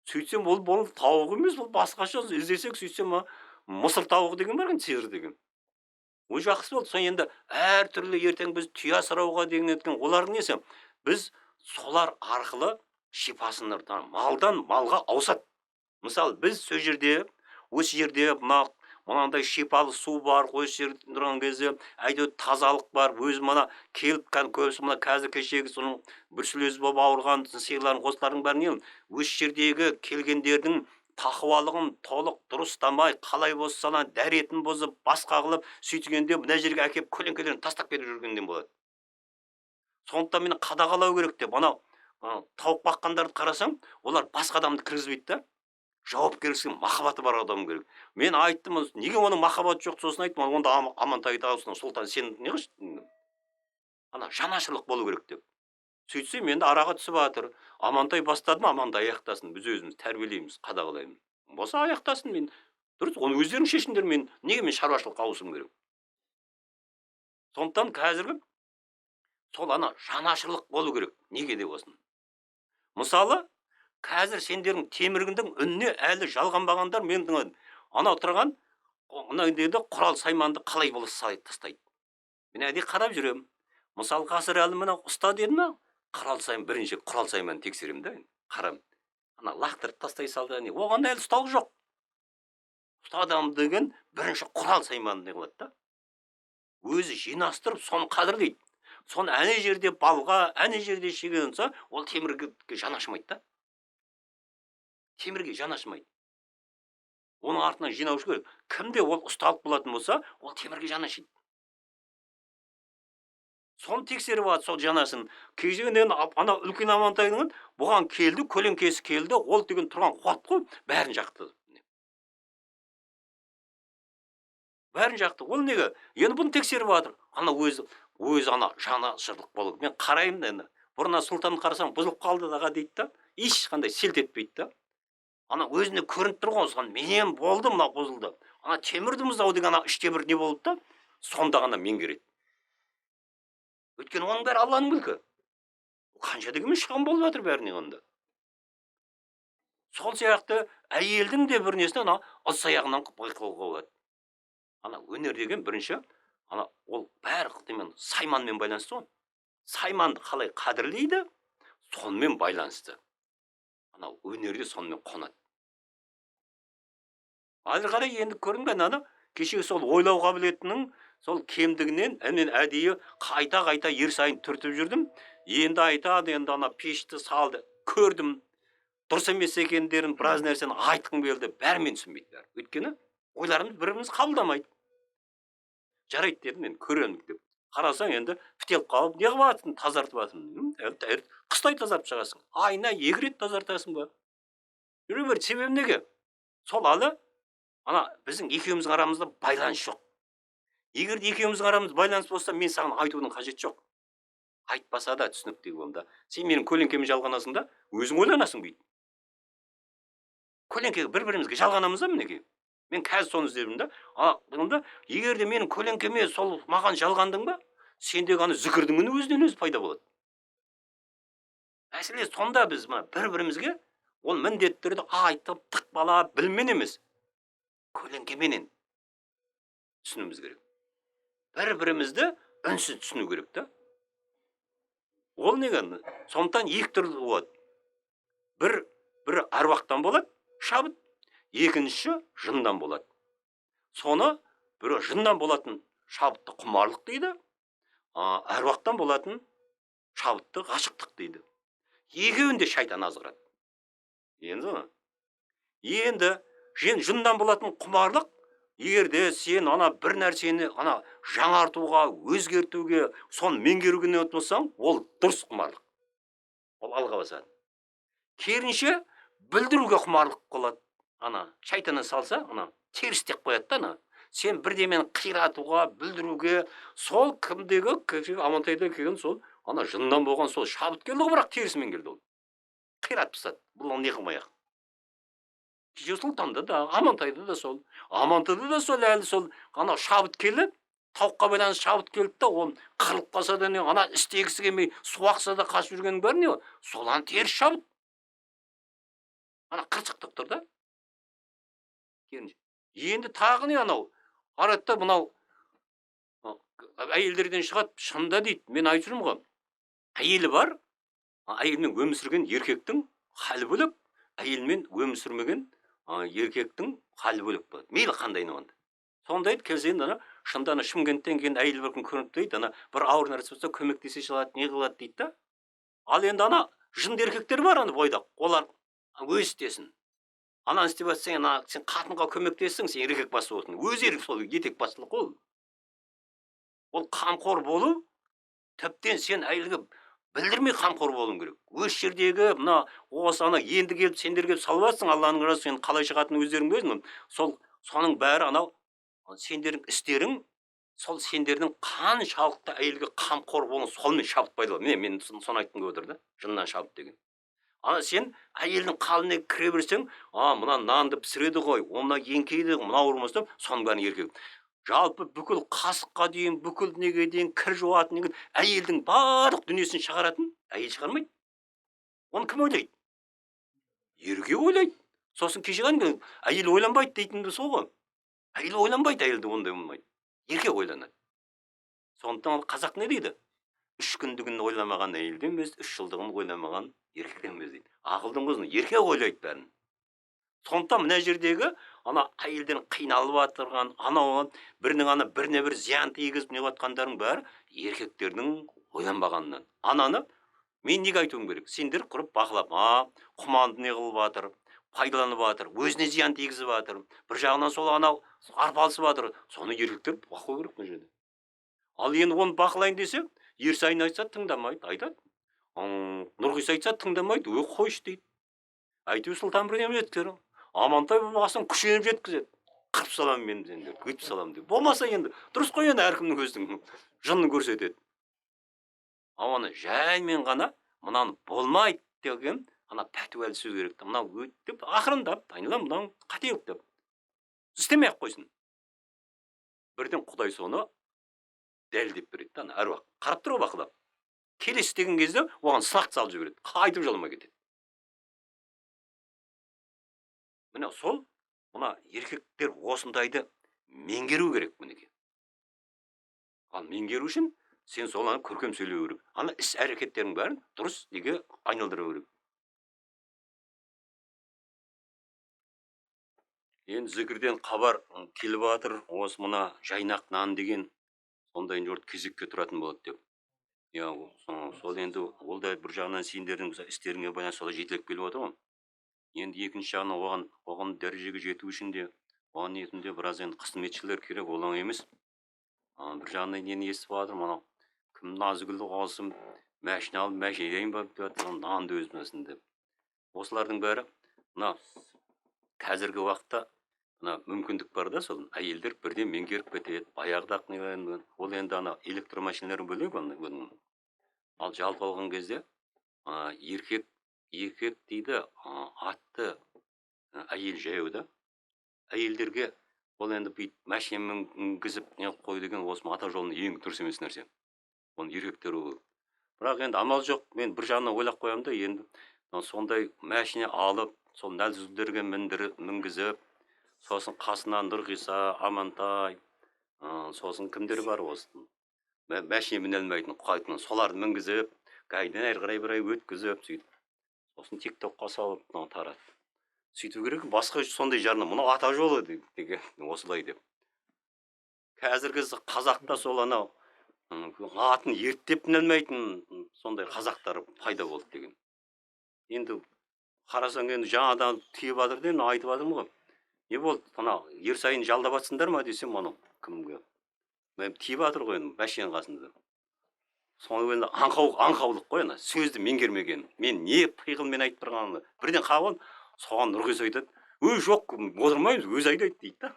Сөйтсем ол бұл тауық емес, бұл басқаша іздесек, сөйтсем мысыр тауығы деген бар екен, сиыр деген. Ол жақсы болды. Сол енді әртүрлі ертең біз түйе асырауға деген еткен, олардың несі? Біз солар арқылы шипасын малдан малға ауысады. Мысалы, біз сол жерде, осы жерде мынандай шипалы су бар, осы жерде тұрған кезде әйтеуір тазалық бар. Өзі мына келіп көбісі мына қазір кешегі соның бруцеллез болып ауырған сиырлардың, қозылардың бәрін не осы жердегі келгендердің тақуалығын толық дұрыстамай, қалай болса ана дәретін бұзып, басқа қылып, сөйтгенде мына жерге әкеліп көлеңкелерін тастап кетіп жүргенден болады. Сондықтан мені қадағалау керек деп, анау тауық баққандарды қарасаң, олар басқа адамды кіргізбейді да. Жауапкершілік, махаббаты бар адам керек. Мен айттым, неге оның махаббаты жоқ, сосын айттым, онда Амантайды алсын, Сұлтан, сен не қылшы? Ана жанашырлық болу керек деп. Сөйтсем, енді араға түсіп жатыр. Амантай бастады ма, Амантай аяқтасын. Біз өзіміз тәрбиелейміз, қадағалаймыз. Болса аяқтасын мен. Дұрыс, оны өздерің шешіңдер, мен неге мен шаруашылыққа ауысуым керек? Сондықтан қазіргі Сол ана жанашырлық болу керек, неге де болсын. Мысалы, қазір сендердің теміріңдің үніне әлі жалғанбағандар мен анау тұрған мына деді құрал сайманды қалай болса салай тастайды. Мен әдейі қарап жүремін. Мысалы, ғасыр әлі мына ұста деді ма, құрал сайман, бірінші құрал сайманды тексеремін да, қарам. Ана лақтырып тастай салды, не, оған әлі ұсталық жоқ. Ұста адам деген бірінші құрал сайманды не қылады да. Өзі жинастырып, соны қадірлейді. Соны әне жерде балға, әне жерде шеген болса, ол темірге жан ашымайды да. Темірге жан ашымайды. Оның артынан жинаушы керек. Кімде ол ұсталық болатын болса, ол темірге жан ашиды. Соны тексеріп алады, сол жанасын. Кешегі енді ана үлкен Амантайдың бұған келді, көлеңкесі келді, ол деген тұрған қуат қой, бәрін жақты. Бәрін жақты. Ол неге? Енді бұны тексеріп жатыр. Ана өзі ана жанашырлық болу. Мен қараймын да енді. Бұрын сұлтанды қарасам, бұзылып қалды даға дейді да, ешқандай селт етпейді да. Ана өзіне көрініп тұр ғой, соған менен болды мына бұзылды. Ана темірді мұздау деген ана іште бір не болды да, сонда ғана меңгереді. Өйткені оның бәрі Алланың мүлкі. Қанша дегенмен шығын болып жатыр бәріне онда. Сол сияқты әйелдің де бір несіне ана ыдыс аяғынан байқауға болады. Ана өнер деген бірінші, ана ол бәрі немен, сайманмен байланысты ғой. Сайманды қалай қадірлейді, сонымен байланысты. Ана өнерде сонымен қонады. Әрі қарай енді көрінген ана кешегі сол ойлау қабілетінің сол кемдігінен мен әдейі қайта-қайта ер сайын түртіп жүрдім. Енді айтады, енді ана пешті салды, көрдім. Дұрыс емес екендерін, біраз нәрсені айтқым келді, бәрімен түсінбейді бәрі. Өйткені ойларымыз бір-біріміз қабылдамайды. Жарайды дедім мен, көремін деп. Қарасаң енді бітеліп қалып, не қылып жатырсың, тазартып жатырмын. Қыстай тазартып шығасың. Айына 2 рет тазартасың ба? Жүре бер, себебі неге? Сол алы, ана біздің екеуміздің арамызда байланыс жоқ. Егер де екеуміздің арамызда байланыс болса, мен саған айтудың қажеті жоқ. Айтпаса да түсінікті онда. Сен менің көлеңкеме жалғанасың да, өзің ойланасың бүйтіп. Көлеңкеге бір-бірімізге жалғанамыз да мінекей. Мен қазір соны іздедім да. Онда егер де менің көлеңкеме сол маған жалғандың ба, сендегі ана зікірдің үні өзінен өзі пайда болады. Мәселе сонда біз мына бір-бірімізге ол міндетті түрде айтып, тықпалап, біліммен емес, көлеңкеменен түсінуіміз керек. Бір-бірімізді үнсіз түсіну керек та. Ол неге? Сондықтан екі түрлі болады. Бір әруақтан болады, шабыт, екіншісі жыннан болады. Соны бір жыннан болатын шабытты құмарлық дейді, әруақтан болатын шабытты ғашықтық дейді. Екеуін де шайтан азғырады. Енді енді жыннан болатын құмарлық, егер де сен ана бір нәрсені ана жаңартуға, өзгертуге, соны меңгеруге не ұмтылсаң, ол дұрыс құмарлық. Ол алға басады. Керісінше бүлдіруге құмарлық қылады. Ана шайтаннан салса, ана теріс деп қояды да ана. Сен бірдемені қиратуға, бүлдіруге, сол кімдегі кешегі Амантайда келген сол ана жыннан болған сол шабыт келді ғой, бірақ терісімен келді ол. Қиратып тастады. Бұл не қылмай ақ. Кеше Сұлтанда да, Амантайда да сол. Амантайда да сол әлі сол ана шабыт келіп, тауыққа байланысты шабыт келді да, ол қырылып қалса да не, ана істегісі келмей, су ақса да қашып жүргеннің бәрі не ол? Сол ана теріс шабыт. Ана қырсықтық тұр да. Енді тағы не анау? Арады да мынау әйелдерден шығады, шында дейді. Мен айтып жүрмін ғой. Әйелі бар, әйелмен өмір сүрген еркектің халі бөлек, әйелмен өмір сүрмеген еркектің халі бөлек болады. Мейлі қандай онда. Сонда айтты, келсе енді ана шында ана Шымкенттен келген әйел бір күн көрініп дейді, ана бір ауыр нәрсе болса көмектесе салады, не қылады дейді да. Ал енді ана жынды еркектер бар ана бойдақ, олар өзі істесін. Ананы істеп жатсаң, ана сен қатынға көмектессің, сен еркек басы боласың. Өзі еркек, сол етек басшылық ол. Ол қамқор болу, тіптен сен әйелге білдірмей қамқор болуың керек. Өз жердегі мына осы ана енді келіп сендер келіп салып жатсың, Алланың разы, сен қалай шығатынын өздерің білесің. Сол соның бәрі анау сендердің істерің, сол сендердің қаншалықты әйелге қамқор болуың, сонымен шабыт пайда болады. Міне, мен соны айтқым келіп отыр да, жыннан шабыт деген. Ана сен әйелдің қаліне кіре берсең, а мына нанды пісіреді ғой, о мына еңкейді, мына ауырмас деп, соның бәрін еркек. Жалпы бүкіл қасыққа дейін, бүкіл неге дейін, кір жуатын деген әйелдің барлық дүниесін шығаратын әйел шығармайды. Оны кім ойлайды? Еркек ойлайды. Сосын кеше ғана әйел ойланбайды дейтін де сол ғой. Әйел ойланбайды, әйелде ондай болмайды. Еркек ойланады. Сондықтан ол қазақ не дейді? 3 күндігін ойламаған әйелден без, 3 жылдығын ойламаған еркектен без дейді. Ақылдың көзін еркек ойлайды бәрін. Сондықтан мына жердегі ана әйелден қиналып жатырған, анау бірінің ана біріне бір зиян тигізіп не жатқандардың бәрі еркектердің ойланбағанынан. Ананы мен неге айтуым керек? Сендер құрып бақылап, құманды не қылып жатыр, пайдаланып жатыр, өзіне зиян тигізіп жатыр, бір жағынан сол анау арпалысып жатыр. Соны еркектер бақылау керек мына жерде. Ал енді оны бақылайын десе, Ерсайын айтса тыңдамайды, айтады. Нұрғиса айтса тыңдамайды, өй қойшы дейді. Әйтеуір Сұлтан бірдеме жеткізер. Амантай болмағасын күшеніп жеткізеді. Қырып саламын мен сендерді, өйтіп саламын деп. Болмаса енді дұрыс қой, енді әркімнің өзінің жынын көрсетеді. Ал аны жаймен ғана мынаны болмайды деген ана пәтуәлі сөз керек та. Мынау өйтіп ақырындап, айналам мынау қателік деп. Істемей ақ қойсын. Бірден Құдай соны дәлелдеп береді да, ана әруақ қарап тұр ғой бақылап. Келесі істеген кезде оған сынақ салып жібереді. Қайтып жоламай кетеді. Міне сол, мына еркектер осындайды меңгеру керек мінекей. Ал меңгеру үшін сен сол ана көркем сөйлеу керек. Ана іс әрекеттердің бәрін дұрыс неге айналдыру керек. Енді зікірден хабар келіп жатыр, осы мына жайнақ нан деген сондай жұрт кезекке тұратын болады деп. Иә, сол енді ол да бір жағынан сендердің істеріңе байланысты солай жетелеп келіп отыр ғой. Енді екінші жағынан оған дәрежеге жету үшін де, оған ниетінде біраз енді қызметшілер керек, ол оңай емес. Бір жағынан нені естіп жатырмын, анау кім Назгүл қалсын, машина алып машина айдайын ба деп жатыр, нанды өзім деп. Осылардың бәрі мына қазіргі уақытта мына мүмкіндік бар да, сол әйелдер бірден меңгеріп кетеді. Баяғыда ақ не, ол енді ана электромашиналар бөлек оның. Ал жалпы алған кезде, еркек дейді, атты әйел жаяу да. Әйелдерге ол енді бүйтіп машинамен мінгізіп не қылып қою деген осы ата жолының ең дұрыс емес нәрсе. Оны еркектер ол. Бірақ енді амал жоқ, мен бір жағынан ойлап қоямын да, енді сондай машина алып, сол нәзігүлдерге мінгізіп, сосын қасынан Нұрғиса, Амантай, сосын кімдер бар осы машина міне алмайтын, қайтын, соларды мінгізіп, гайден әрі қарай бір ай өткізіп, сөйтіп. Сосын тик-токқа салып, мынау таратып. Сөйту керек, басқа сондай жарнама, мынау ата жолы деген осылай деп. Қазіргі қазақта сол анау атын ерттеп міне алмайтын сондай қазақтар пайда болды деген. Енді қарасаң енді жаңадан тиіп жатыр деп айтып жатырмын ғой. Не болды, ана Ерсайын жалдап жатсыңдар ма десем, анау кімге? Мен тиіп жатыр ғой енді машинаның қасында. Соны енді аңқаулық қой ана сөзді меңгермеген. Мен не пиғылмен айтып тұрғанымды бірден қағып алдым. Соған Нұрғиса айтады, өй жоқ, отырмаймыз, өзі айдайды дейді да.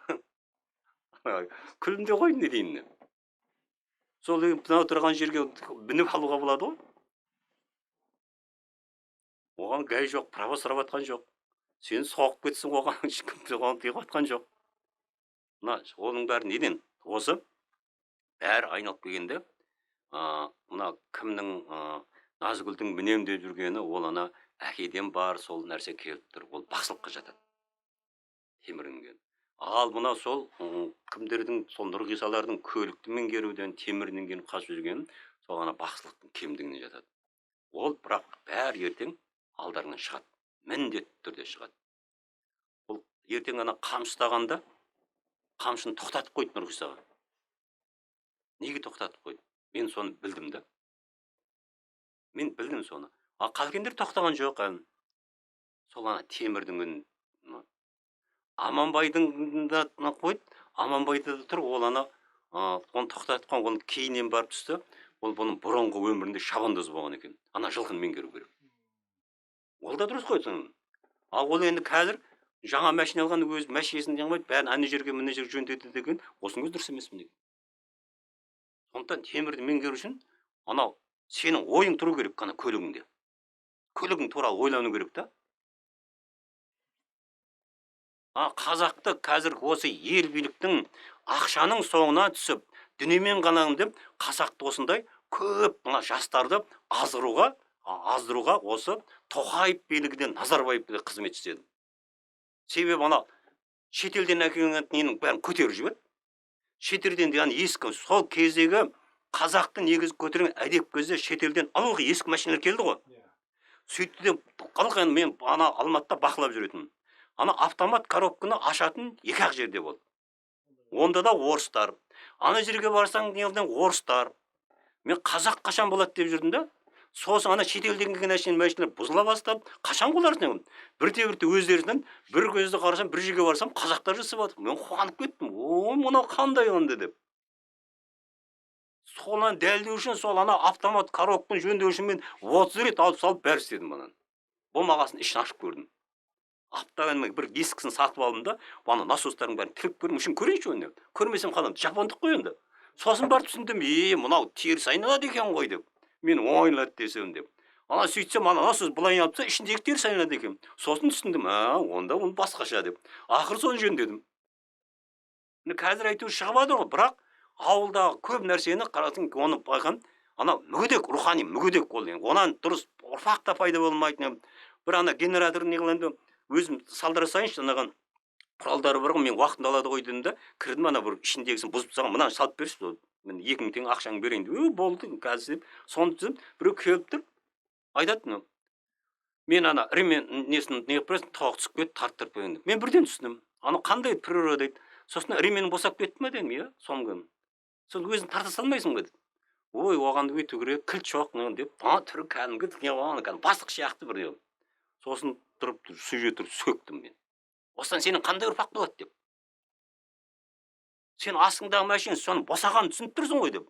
Күлдім де қойдым, не деймін мен. Сол мынау тұрған жерге мініп алуға болады ғой. Оған гай жоқ, право сұрап жатқан жоқ. Сені соғып кетсін, оған ешкім оған тиіп жатқан жоқ. Мына оның бәрі неден? Осы бәрі айналып келгенде, мына кімнің, Назгүлдің мінем деп жүргені, ол ана әкеден бар сол нәрсе келіп тұр. Ол бақсылыққа жатады. Темірінген. Ал мына сол, кімдердің, сол Нұрғисалардың көлікті меңгеруден, темірінен келіп қашып жүргенін, сол ана бақсылықтың кемдігіне жатады. Ол бірақ бәрі ертең алдарынан шығады. Міндетті түрде шығады. Ол ертең ана қамшы ұстағанда қамшыны тоқтатып қойды Нұрғисаға. Неге тоқтатып қойды? Мен соны білдім да. Мен білдім соны. Ал қалгендер тоқтаған жоқ әлі. Сол ана темірдің үнін. Аманбайдың да қойды. Аманбайда да тұр, ол ана, оны тоқтатып қойған, оны кейіннен барып түсті. Ол бұның бұрынғы өмірінде шабандоз болған екен. Ана жылқыны меңгеру керек. Ол да дұрыс қой соның. Ал ол енді қазір жаңа машина алған, өз машинасын не қылмайды, бәрін ана жерге мына жерге жөндеді деген, осының өзі дұрыс емес міне. Сондықтан темірді меңгеру үшін анау сенің ойың тұру керек ана көлігіңде. Көлігің туралы ойлану керек та. Қазақты қазір осы ел биліктің ақшаның соңына түсіп, дүниемен ғана деп қазақты осындай көп мына жастарды аздыруға, аздыруға осы Тоқаев билігінен Назарбаев билігі қызмет істеді. Себебі ана шетелден әкелген ненің бәрін көтеріп жіберді. Шетелден деген ескі сол кездегі қазақты негізі көтерген әдеп кезде шетелден ылғи ескі машиналар келді ғой. Сөйтті де ылғи мен ана Алматыда бақылап жүретінмін. Ана автомат коробканы ашатын екі-ақ жерде болды. Онда да орыстар. Ана жерге барсаң не орыстар. Мен қазақ қашан болады деп жүрдім да. Сосын ана шетелден келген әшейін машиналар бұзыла бастады. Қашан олар бірте-бірте өздерінен бір көзді қарасам, бір жерге барсам қазақтар жасап жатыр. Мен қуанып кеттім. О, мынау қандай онда деп. Соны дәлдеу үшін сол ана автомат коробканы жөндеу үшін мен 30 рет алып салып бәрі істедім ананы. Болмағасын ішін ашып көрдім. Аптамен бір ескісін сатып алдым да, ана насостардың бәрін тігіп көрдім, үшін көрейінші оны. Көрмесем қаламын, жапондық қой енді. Сосын барып түсіндім, мынау теріс айналады екен ғой деп. Мен оң айналады десем деп. Ана сөйтсем, ана насос былай айналып тұрса, ішіндегі теріс айналады екен. Сосын түсіндім, онда оны басқаша деп. Ақыры соны жөндедім. Міне қазір әйтеуір шығып жатыр ғой, бірақ ауылдағы көп нәрсені қарасаң, оны байқам, ана мүгедек, рухани мүгедек ол енді. Онан дұрыс ұрпақ та пайда болмайды. Бір ана генератор не қылғанда өзім салдыра салайыншы, анаған құралдары бар ғой, мен уақытында алады ғой дедім да, кірдім, ана бір ішіндегісін бұзып тастаған, мынаны салып берші, мен 2000 теңге ақшаңды берейін деп. Болды қазір деп соны түсіндім. Біреу келіп тұр, айтады, мен ана ремен несін не қылып бересің, тоқ түсіп кетті, тарттырып берейін деп. Мен бірден түсіндім, анау қандай природа дейді. Сосын ременің босап кетті ме дедім, иә, соны соны өзің тарта салмайсың ба деді. Ой, оған өйту керек, кілт жоқ деп, ана түрі кәдімгі кәдімгі бастық сияқты бір. Сосын тұрып сол жерде тұрып сөктім мен. Осыдан сенің қандай ұрпақ болады деп. Сен астыңдағы машина соны босағанын түсініп тұрсың ғой деп.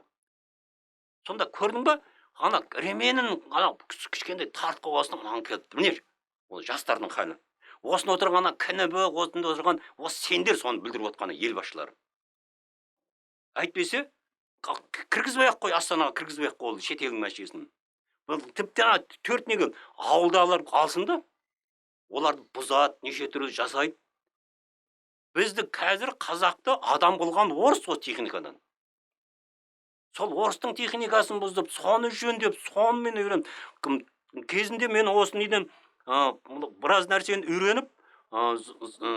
Сонда көрдің ба, ана ременін ана кішкентай тартып қойған мынаған келіп тұр. Міне, ол жастардың халі. Осында отырған ана КНБ, осында отырған осы сендер соны бүлдіріп отқан ел басшылары. Әйтпесе кіргізбей ақ қой, Астанаға кіргізбей ақ қой ол шетелдің машинасын. Бұл тіпті ана төрт неге ауылдағылар алсын да, оларды бұзады, неше түрлі жасайды. Бізді қазір қазақты адам қылған орыс ол техникадан. Сол орыстың техникасын бұзып, соны жөндеп, сонымен үйреніп. Кезінде мен осы неден біраз нәрсені үйреніп,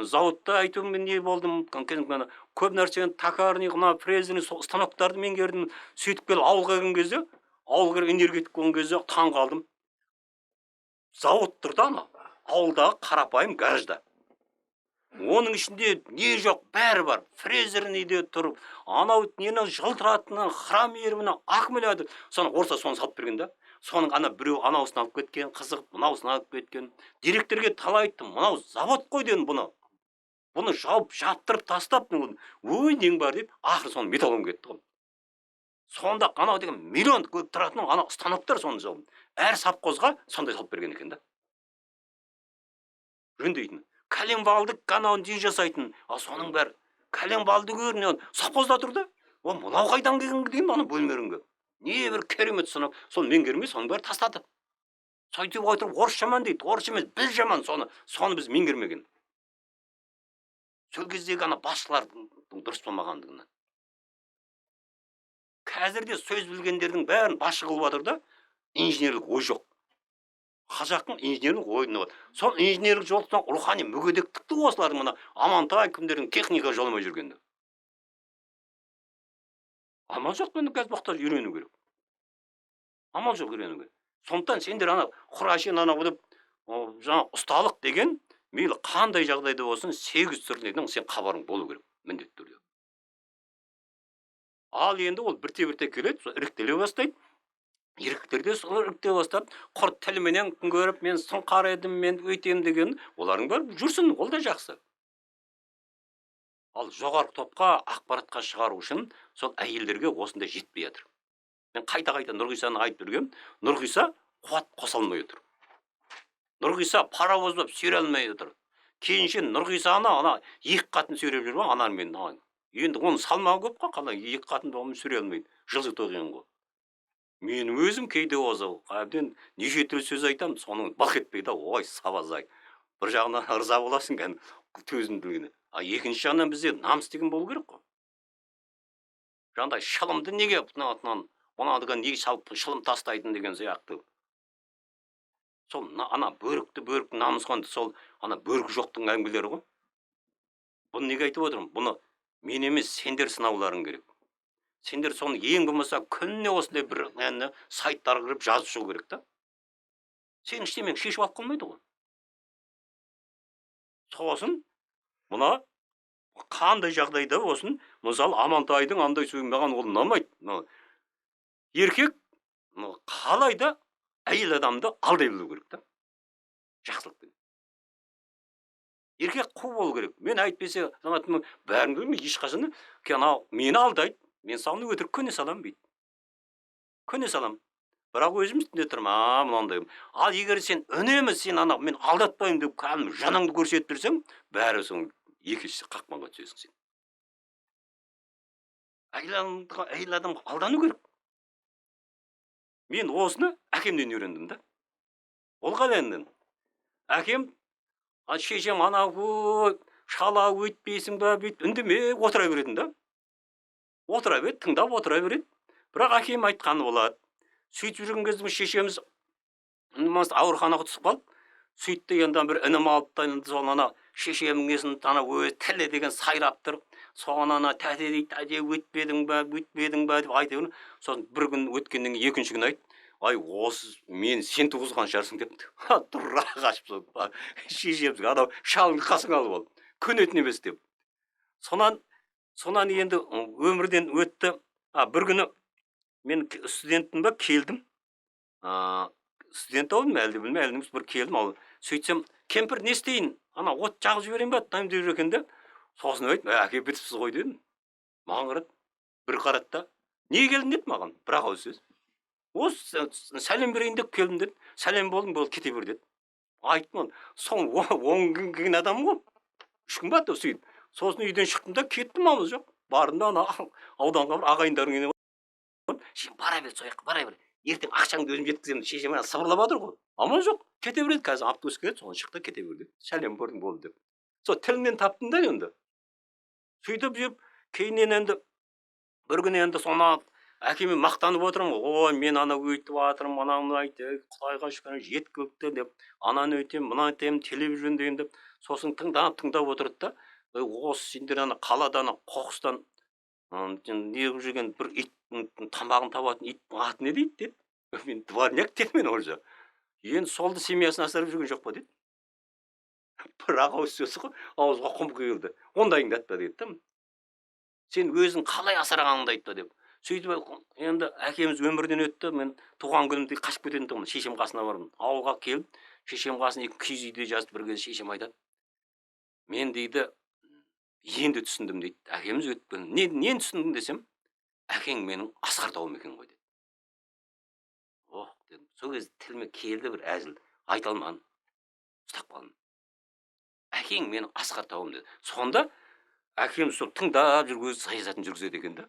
зауытта әйтеуір мен не болдым, көп нәрсені токарный, мына фрезерный сол станоктарды меңгердім. Сөйтіп келіп ауылға келген кезде, ауылға келіп энергетик болған кезде таң қалдым. Зауыт тұр да ана ауылдағы қарапайым гаражда. Оның ішінде не жоқ, бәрі бар. Фрезерный де тұр, анау нені жылтыратыны, хромированный, аккумулятор. Соны орыстар соны салып берген да. Соның ана біреу анауысын алып кеткен, қызығып мынауысын алып кеткен. Директорге талай айттым, мынау завод қой дедім бұны. Бұны жауып, жаптырып тастап, ой, нең бар деп, ақыры соны металлолом кетті ғой. Сонда анау деген миллион көп тұратын ана станоктар соны жауып. Әр совхозға сондай салып берген екен да. Жөндейтін. Коленвалды анау не жасайтын, ал соның бәрі коленвалды көріне совхозда тұр да. О, мынау қайдан келген деймін ана бөлмелеріңге. Не бір керемет станок, соны меңгермей соның бәрі тастады. Сөйтіп отырып орыс жаман дейді, орыс емес, біз жаман, соны біз меңгермеген. Сол кездегі ана басшылардың дұрыс болмағандығынан. Қазір де сөз білгендердің бәрін басшы қылып жатыр да, инженерлік ой жоқ. Қазақтың инженерлік ойы бар. Сол инженерлік жолдан рухани мүгедектікті осылардың мына Амантай кімдердің техника жоламай жүргенде. Амал жоқ, енді қазір бұқта үйрену керек. Амал жоқ үйрену керек. Сондықтан сендер ана құрашен анау деп жаңа ұсталық деген мейлі қандай жағдайда болсын 8 түрліден сен хабарың болу керек міндетті түрде. Ал енді ол бірте-бірте келеді, сол іріктеле бастайды. Еркектер сол іріктеле бастап, құр тілменен күн көріп, мен сұңқар едім, мен өйтем деген, олардың бәрі жүрсін, ол да жақсы. Ал жоғарғы топқа ақпаратқа шығару үшін сол әйелдерге осындай жетпей жатыр. Мен қайта-қайта Нұрғисаны айтып жүргем, Нұрғиса қуат қоса алмай отыр. Нұрғиса паровоз болып сүйре алмай отыр. Кейінше Нұрғисаны ана екі қатын сүйреп жүр ғой, анармен. Енді оның салмағы көп қой, қалай екі қатын болғанмен сүйре алмайды. Жылжыту қиын ғой. Мен өзім кейде осы әбден неше түрлі сөз айтамын, соның былқ етпейді, ой, сабазай. Бір жағынан ырза боласың, кәдімгі Төзімділігіне. А екінші жағынан бізде намыс деген болу керек қой. Жаңағыдай шылымды неге мынадыға неге салып шылым тастайтын деген сияқты. Сол ана бөрікті бөрік намыс қанды, сол ана бөрік жоқтың әңгімелері ғой. Бұны неге айтып отырмын? Бұны мен емес, сендер сынауларың керек. Сендер соны ең болмаса күніне осындай бір әні сайттарға кіріп жазып шығу керек та. Сен ештемені шешіп алып қалмайды ғой. Сосын мына қандай жағдайда болсын, мысалы Амантайдың андай сөзі маған ол ұнамайды. Мына еркек қалай да әйел адамды алдай білу керек та. Жақсылықпен. Еркек қу болу керек. Мен әйтпесе, жаңа бәрін білмей, ешқашан анау мені алдайды, мен саған өтірік көне саламын дейді. Көне саламын. Бірақ өзім үстінде тұрмын, а, мынандай. Ал егер сен үнемі сен ана мен алдатпаймын деп кәдімгі жаныңды көрсетіп тұрсаң, бәрі соң екінші қақпанға түсесің сен. Әйел адамға алдану керек. Мен осыны әкемнен үйрендім да. Ол қалай енді? Әкем, шешем ана шала өйтпейсің ба, бүйтіп үндемей отыра беретін да. Отыра береді, тыңдап отыра береді. Бірақ әкем айтқаны болады. Сөйтіп жүрген кезде шешеміз ауруханаға түсіп қалды. Сөйтті енді бір інім алып та енді сол ана шешемнің несін ана өзі тілі деген сайрап тұр. Соған ана тәте дейді, тәте өтпедің ба, өтпедің ба деп айта берді. Сосын бір күн өткеннен кейін екінші күні айтты, ай осы мен сен туғызған шығарсың деп. Тұра қашып сол шешеміз анау шалыңды қасыңа алып алып көнетін емес деп. Сонан енді өмірден өтті. Бір күні мен студентпін ба, келдім. Студент болдым әлде білмей, әлде емес, бір келдім. Ал сөйтсем, кемпір не істейін, ана от жағып жіберейін ба деп жүр екен де. Сосын айттым, әке бітіпсіз ғой дедім. Маған қарады, бір қарады да, неге келдің деді маған, бір ақ ауыз сөз. Осы сәлем берейін деп келдім деді. Сәлем болдым, болды, кете бер деді. Айттым оны. Соң 10 күн келген адам ғой. 3 күн ба сөйтіп. Сосын үйден шықтым да кеттім, амал жоқ. Бардым да ана ауданға бір ағайындардың үйіне бардым. Сен бара бер, сол жаққа бара бер. Ертең ақшаңды өзім жеткіземін. Шешем ана сыбырлап жатыр ғой. Амал жоқ. Кете береді, қазір автобус келеді, соған шықты, кете бер деді. Сәлем бердім, болды деп. Сол тілімнен таптым да енді. Сөйтіп жүріп, кейіннен енді бір күні енді соны әкеме мақтанып отырмын ғой. Ой, мен ана өйтіп жатырмын, анау мынау айтты, Құдайға шүкір, жеткілікті деп, ананы өйтемін, мынаны өйтемін, телевизор жөндеймін деп. Сосын тыңдап, тыңдап отырды да, ой, осы сендер ана қалада ана қоқыстан не қылып жүрген бір ит тамағын табатын иттің аты не дейді деді. Мен дворняк дедім мен уже. Енді солды семьясын асырап жүрген жоқ па деді. Бір ақ ауыз сөз ғой, ауызға құм құйылды. Ондайыңды айтпа деді да. Сен өзің қалай асырағаныңды айтпа деп. Сөйтіп енді әкеміз өмірден өтті. Мен туған күнімде қашып кететін тұғым. Шешем қасына бардым. Ауылға келіп, шешем қасына екі киіз үйде жазып бір кезде шешем айтады. Мен дейді, енді түсіндім дейді. Әкеміз өтіп кетті. Нені түсіндің десем, әкең менің асқар тауым екен ғой деді. Ох дедім. Сол кезде тіліме келді бір әзіл, айта алмадым. Ұстап қалдым. Әкең менің асқар тауым деді. Сонда әкем сол тыңдап жүріп өзі саясатын жүргізеді екен да.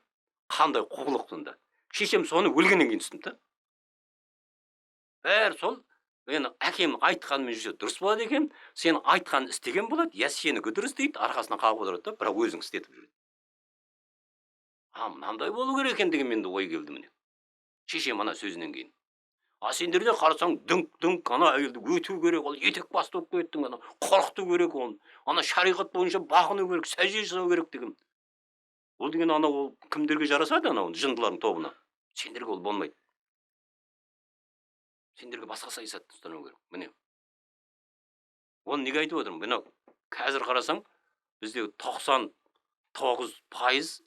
Қандай қулық сонда. Шешем соны өлгеннен кейін түсінді да. Бәрі сол мен әкем айтқанымен жүрсе дұрыс болады екен, сен айтқан істеген болады, я сенікі дұрыс дейді, арқасынан қағып отырады да, бірақ өзің істетіп жүреді. А мынандай болу керек екен деген менде ой келді міне. Шешем ана сөзінен кейін. А сендерде қарасаң дүңк дүңк ана әйелді өту керек, ол етек басты болып кеттің, ана қорқыту керек оны, ана шариғат бойынша бағыну керек, сәжде жасау керек деген. Ол деген ана ол кімдерге жарасады анау жындылардың тобына. Сендерге ол болмайды. Сендерге басқа саясатты ұстану керек. Міне. Оны неге айтып отырмын? Мына қазір қарасаң, бізде 99%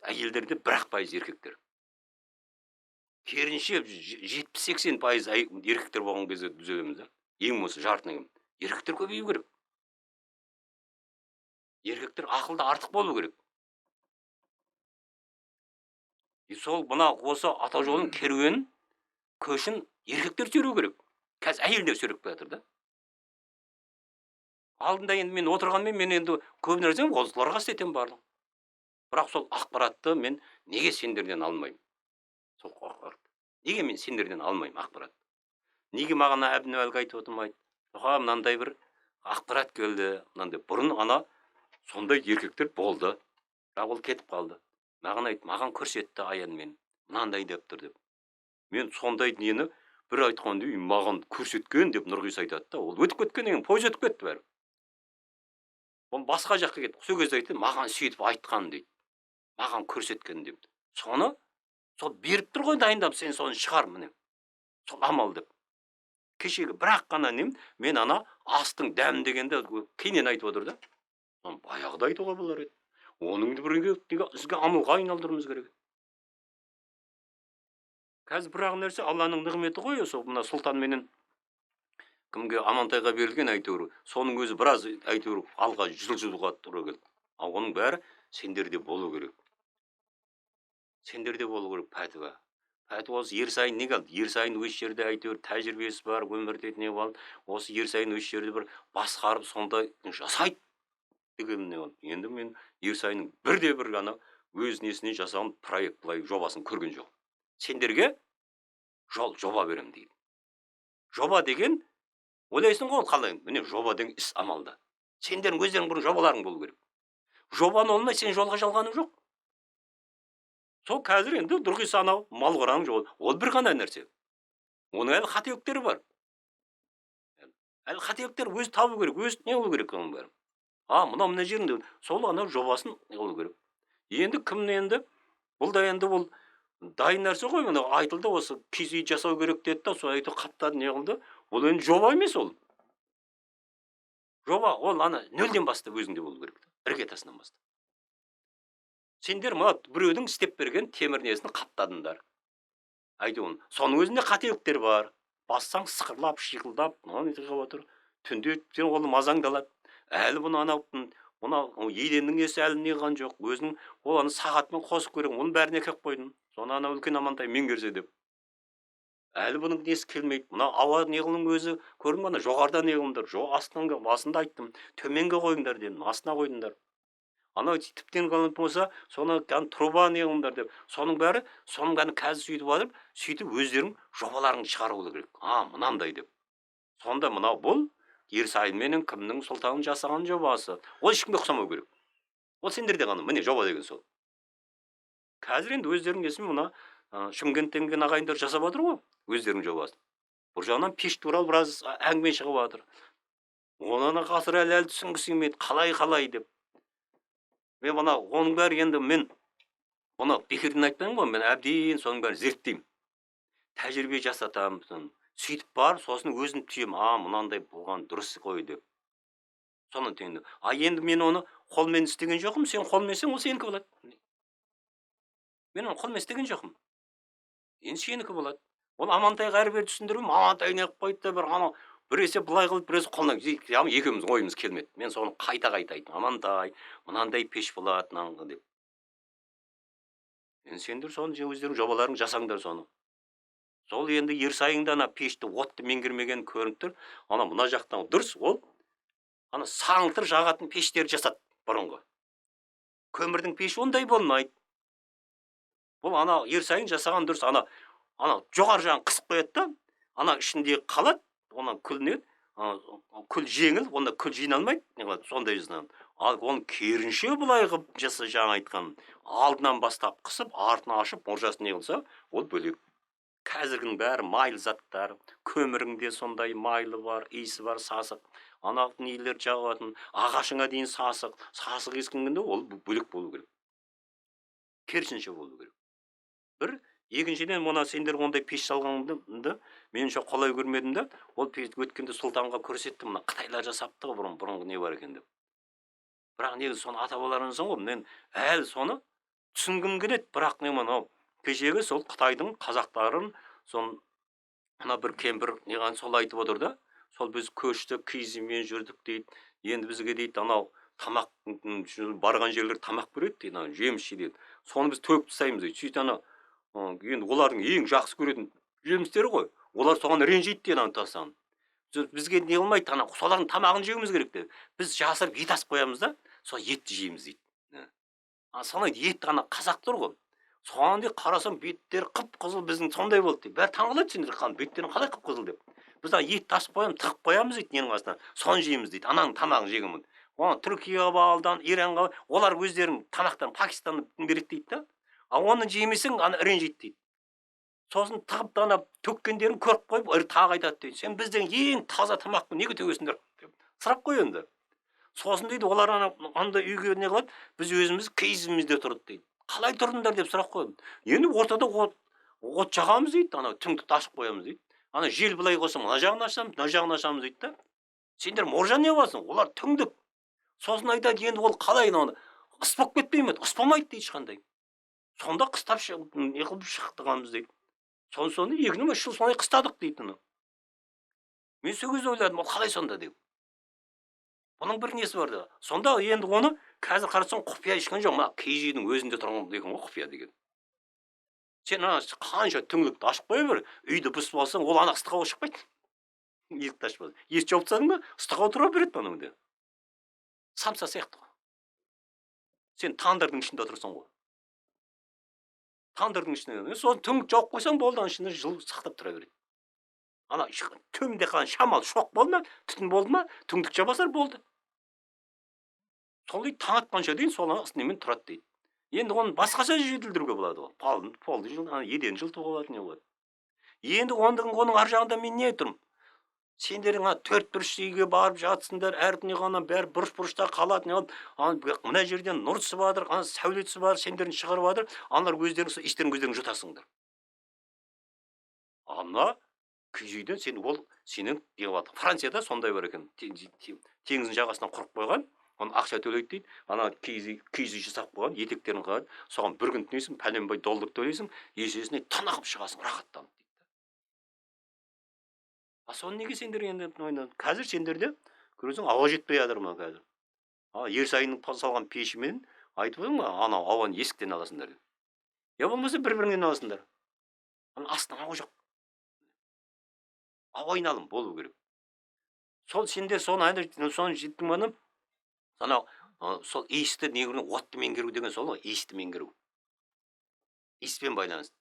әйелдерде, 1% еркектер. Керісінше 70-80% еркектер болған кезде түзелеміз да. Ең болмаса жартының. Еркектер көбею керек. Еркектер ақылды артық болу керек. И сол мына осы ата жолының керуенін, көшін еркектер сүйреу керек. Қазір әйелдер сүйреп келе жатыр да. Алдында енді мен отырғанмен мен енді көп нәрсені осыларға істетемін барлығын. Бірақ сол ақпаратты мен неге сендерден алмаймын? Сол ақпаратты. Неге мен сендерден алмаймын ақпарат? Неге маған Әбдінәлгі айтып отырмайды? Тоқа, мынандай бір ақпарат келді, мынандай. Бұрын ана Сондай еркектер болды, бірақ ол кетіп қалды. Маған айтты, маған көрсетті аянмен, мынандай деп тұр деп. Мен сондай нені бір айтқанда, үй, маған көрсеткен деп Нұрғиса айтады да, ол өтіп кеткен деген, пойыз өтіп кетті бәрі. Ол басқа жаққа кетті. Сол кезде айтты, маған сөйтіп айтқан дейді, маған көрсеткен деп. Соны сол беріп тұр ғой дайындап, сен соны шығар міне. Сол амал деп. Кешегі бірақ қана нем, мен ана астың дәмін дегенде кейіннен айтып отыр да. Соны баяғыда айтуға болар еді. Оның бірге бізге амалға айналдыруымыз керек. Қазір бір ақ нәрсе Алланың нығметі ғой, сол мына сұлтан менен кімге Амантайға берілген әйтеуір, соның өзі біраз әйтеуір алға жылжуға тура келді. Ал оның бәрі сендерде болу керек. Сендерде болу керек пәтуа. Пәтуа осы Ерсайын неге алды? Ерсайын осы жерде әйтеуір тәжірибесі бар, өмірде не алды. Осы Ерсайын осы жерде бір басқарып сондай жасайды деген не болды. Енді мен Ерсайынның бірде бір ғана өз несіне жасаған проект былай жобасын көрген жоқ. Сендерге жол жоба беремін дейді. Жоба деген ойлайсың ғой, ол қалай? Міне жоба деген іс амалда. Сендердің өздерің бұрын жобаларың болу керек. Жобаны olмай сен жолға жалғаның жоқ. Сол қазір енді Нұрғиса анау мал қораның жолы. Ол бір ғана нәрсе. Оның әлі қателіктері бар. Әлі қателіктер өзі табу керек, өзі не қылу керек оның бәрін. А, мынау мына жерінде сол анау жобасын не қылу керек. Енді кім енді бұл да енді ол дайын нәрсе ғой, мына айтылды осы киіз үй жасау керек деді да, сол әйтеуір қаптады не қылды. Ол енді жоба емес ол. Жоба ол ана нөлден бастап өзіңде болу керек. Іргетасынан бастап. Сендер мына біреудің істеп берген темір несін қаптадыңдар. Әйтеуір соның өзінде қателіктер бар. Бассаң сықырлап, шиқылдап, мынау не қылып отыр. Түнде сен оны мазаңды алады. Әлі бұны анау мына еденнің несі әлі не қылған жоқ. Өзінің ол аны сағатымен қосып керек, оның бәріне әкеліп қойдым. Соны анау үлкен Амантай меңгерсе деп. Әлі бұның несі келмейді. Мына ауа не қылының өзі көрдің бе, ана жоғарыдан не қылыңдар, жоқ астынан басында айттым, төменге қойыңдар дедім, астына қойдыңдар. Анау тіптен қалатын болса, соны труба не қылыңдар деп. Соның бәрі, соның бәрін қазір сөйтіп алып, сөйтіп өздерің жобаларыңды шығару керек. А, мынандай деп. Сонда мынау бұл Ерсайын менен кімнің сұлтанның жасаған жобасы. Ол ешкімге ұқсамау керек. Ол сендерде ғана, міне жоба деген сол. Қазір енді өздерің несімен мына Шымкенттен келген ағайындар жасап жатыр ғой, өздерінің жобасын. Бір жағынан пеш туралы біраз әңгіме шығып жатыр. Оны ана ғасыр әлі түсінгісі келмейді, қалай деп. Мен мына оның бәрі енді мен оны бекерден айтпаймын ғой, мен әбден соның бәрін зерттеймін. Тәжірибе жасатамын. Сөйтіп барып, сосын өзім түйемін, а, мынандай болған дұрыс қой деп. Соны түйіндім. А енді мен оны қолмен істеген жоқпын, сен қолмен істесең, ол сенікі болады. Мен оны қолмен істеген жоқпын. Енді сенікі болады. Ол Амантайға әрі бері түсіндірдім, Амантай не қылып қойды да бір анау біресе былай қылып, біресе қолынан, яғни екеуміздің ойымыз келмеді. Мен соны қайта-қайта айттым. Амантай, мынандай пеш болады, мынандай деп. Енді сендер соны өздерің жобаларың жасаңдар соны. Сол енді Ерсайыңда ана пешті отты меңгермеген көрініп тұр. Ана мына жақтан дұрыс, ол ана саңылтыр жағатын пештер жасады бұрынғы. Көмірдің пеші ондай болмайды. Бұл ана Ерсайын жасаған дұрыс, ана жоғары жағын қысып қояды да, ана ішінде қалады, онан күл не, күл жеңіл, онда күл жиналмайды, не қылады, сондай жасаған. Ал оны керінше былай қылып жаса, жаңа айтқан, алдынан бастап қысып, артын ашып, мұржасын не қылса, ол бөлек. Қазіргінің бәрі майлы заттар, көмірің де сондай майлы бар, иісі бар, сасық. Ана нелер жағатын, ағашыңа дейін сасық, сасық иіскенгенде ол бөлек болу керек. Керісінше болу керек. Бір, екіншіден, мына сендер ондай пеш салғанды меніңше қолай көрмедім да, ол пеш өткенде сұлтанға көрсеттім, мына қытайлар жасапты ғой бұрын, бұрынғы не бар екен деп. Бірақ негізі соны ата-бабаларымыз ғой, мен әлі соны түсінгім келеді, бірақ не мынау кешегі сол Қытайдың қазақтарын, сон ана бір кемпір неған сол айтып отыр да, сол біз көштік, киізмен жүрдік дейді, енді бізге дейді анау тамақ барған жерлер тамақ береді дейді, ана жеміс жейді. Соны біз төгіп тастаймыз дейді. Сөйтіп ана енді олардың ең жақсы көретін жемістері ғой, олар соған ренжиді дейді ана тастаған. Бізге не қылмайды, ана солардың тамағын жеуіміз керек деп. Біз жасырып ет асып қоямыз да, сол етті жейміз дейді. Соны ет ана қазақ тұр ғой. Соған дейін қарасам беттері қып-қызыл біздің сондай болды дейді. Бәрі таңғалады сендер қан беттерің қалай қып-қызыл деп. Біз ана етті асып қоямыз, тығып қоямыз дейді ненің астына. Соны жейміз дейді. Ананың тамағын жеген. Оны Түркияға алдан, Иранға, олар өздерінің тамақтарын Пакистанды береді дейді да. А оны жемесең, ана ренжиді дейді. Сосын тығып ана төккендерін көріп қойып, тағы айтады дейді. Сен бізден ең таза тамақты неге төгесіңдер деп сұрап қой енді. Сосын дейді, олар ана андай үйге не қылады, біз өзіміз киізімізде тұрдық дейді. Қалай тұрдыңдар деп сұрақ қойдым. Енді ортада от жағамыз дейді, ана түңдікті ашып қоямыз дейді. Ана жел былай қойса, мына жағын ашамыз, мына жағын ашамыз дейді да. Сендер моржа не қыласың? Олар түңдік. Сосын айтады, енді ол қалай аны ыс болып кетпей ме? Ыс болмайды дейді ешқандай. Сонда қыстап не қылып шықтығанбыз дейді. Соны 2 ме 3 жыл солай қыстадық дейді оны. Мен сол кезде ойладым, ол қалай сонда деп. Бұның бір несі бар да. Сонда енді оны қазір қарасаң, құпия ешқандай жоқ. Мына киіз үйдің өзінде тұрған екен ғой құпия деген. Сен ана қанша түңлікті ашып қоя бер, үйді бұзып алсаң, ол ана ыстық ауа шықпайды. Есікті ашып алсаң. Есік жауып тастадың ба, ыстық ауа тұра береді анау. Самса сияқты ғой. Сен тандырдың ішінде отырсың ғой. Тандырдың ішінде. Сосын түңлік жауып қойсаң болды, ана ішінде жылу сақтап тұра береді. Ана төменде қалған шамал шоқ болды ма, түтін болды ма, түңдік жабасар болды. Сол үй таң атқанша дейін сол ана немен тұрады дейді. Енді оны басқаша жетілдіруге болады ғой. Полды жыл, ана еден жылытуға болады, не болады. Енді оның ар жағында мен не тұрмын? Сендердің ана төрт бұрыш үйге барып жатсыңдар, әр не ғана бәрі бұрыш бұрышта қалады, не қылады. Ана мына жерден нұр түсіп жатыр, ана сәуле түсіп жатыр, сендерін шығарып жатыр, аналар өздерің сол иістерін өздерің жұтасыңдар. А мына киіз үйден сен ол сенің не қылады. Францияда сондай бар екен. Теңіздің жағасынан құрып қойған, оны ақша төлейді дейді. Ана киіз үй жасап қойған, етектерін қойған. Соған бір күн түнейсің, пәленбай доллар төлейсің, есесіне тынығып шығасың, рахаттанып дейді. А соны неге сендер енді ойнадың? Қазір сендерде көресің, ауа жетпей жатыр ма қазір? А Ерсайынның салған пешімен айтып отырмын ғой, анау ауаны есіктен аласыңдар деп. Я болмаса бір-біріңнен аласыңдар. Ана астынан ауа жоқ. Ауа айналым болу керек. Сол сендер соны әлі соны жеттің ба, анау сол иісті негізінен отты меңгеру деген сол ғой, иісті меңгеру. Иіспен байланысты.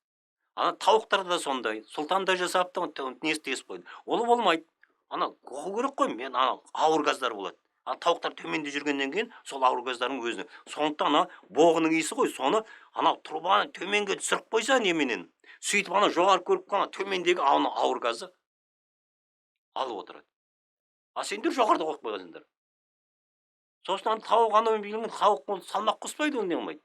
Ана тауықтар да сондай. Сұлтан да жасапты, несі тесіп қойды. Ол болмайды. Ана оқу керек қой, мен ана ауыр газдар болады. Ана тауықтар төменде жүргеннен кейін сол ауыр газдардың өзіне. Сондықтан ана боғының иісі ғой, соны анау трубаны төменге түсіріп қойса неменен. Сөйтіп ана жоғары көріп қалған төмендегі ана ауыр газды алып отырады. А сендер жоғарыда қойып қойғансыңдар. Сосын ана тауық анау білген тауық ол салмақ қоспайды, ол не қылмайды.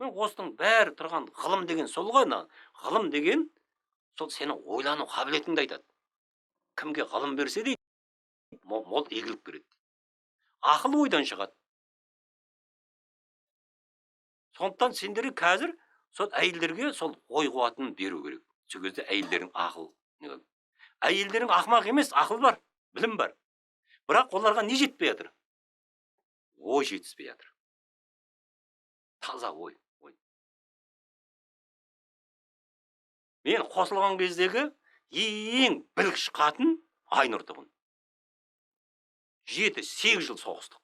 Міне, осының бәрі тұрған ғылым деген сол ғой ана. Ғылым деген сол сенің ойлану қабілетіңді айтады. Кімге ғылым берсе дейді, мол игілік береді. Ақыл ойдан шығады. Сондықтан сендерге қазір сол әйелдерге сол ой қуатын беру керек. Сол кезде әйелдердің ақыл не қылады. Әйелдерің ақымақ емес, ақыл бар, білім бар. Бірақ оларға не жетпей жатыр? Ой жетіспей жатыр. Таза ой. Ой. Мен қосылған кездегі ең білгіш қатын Айнұр тұғын. 7-8 жыл соғыстық.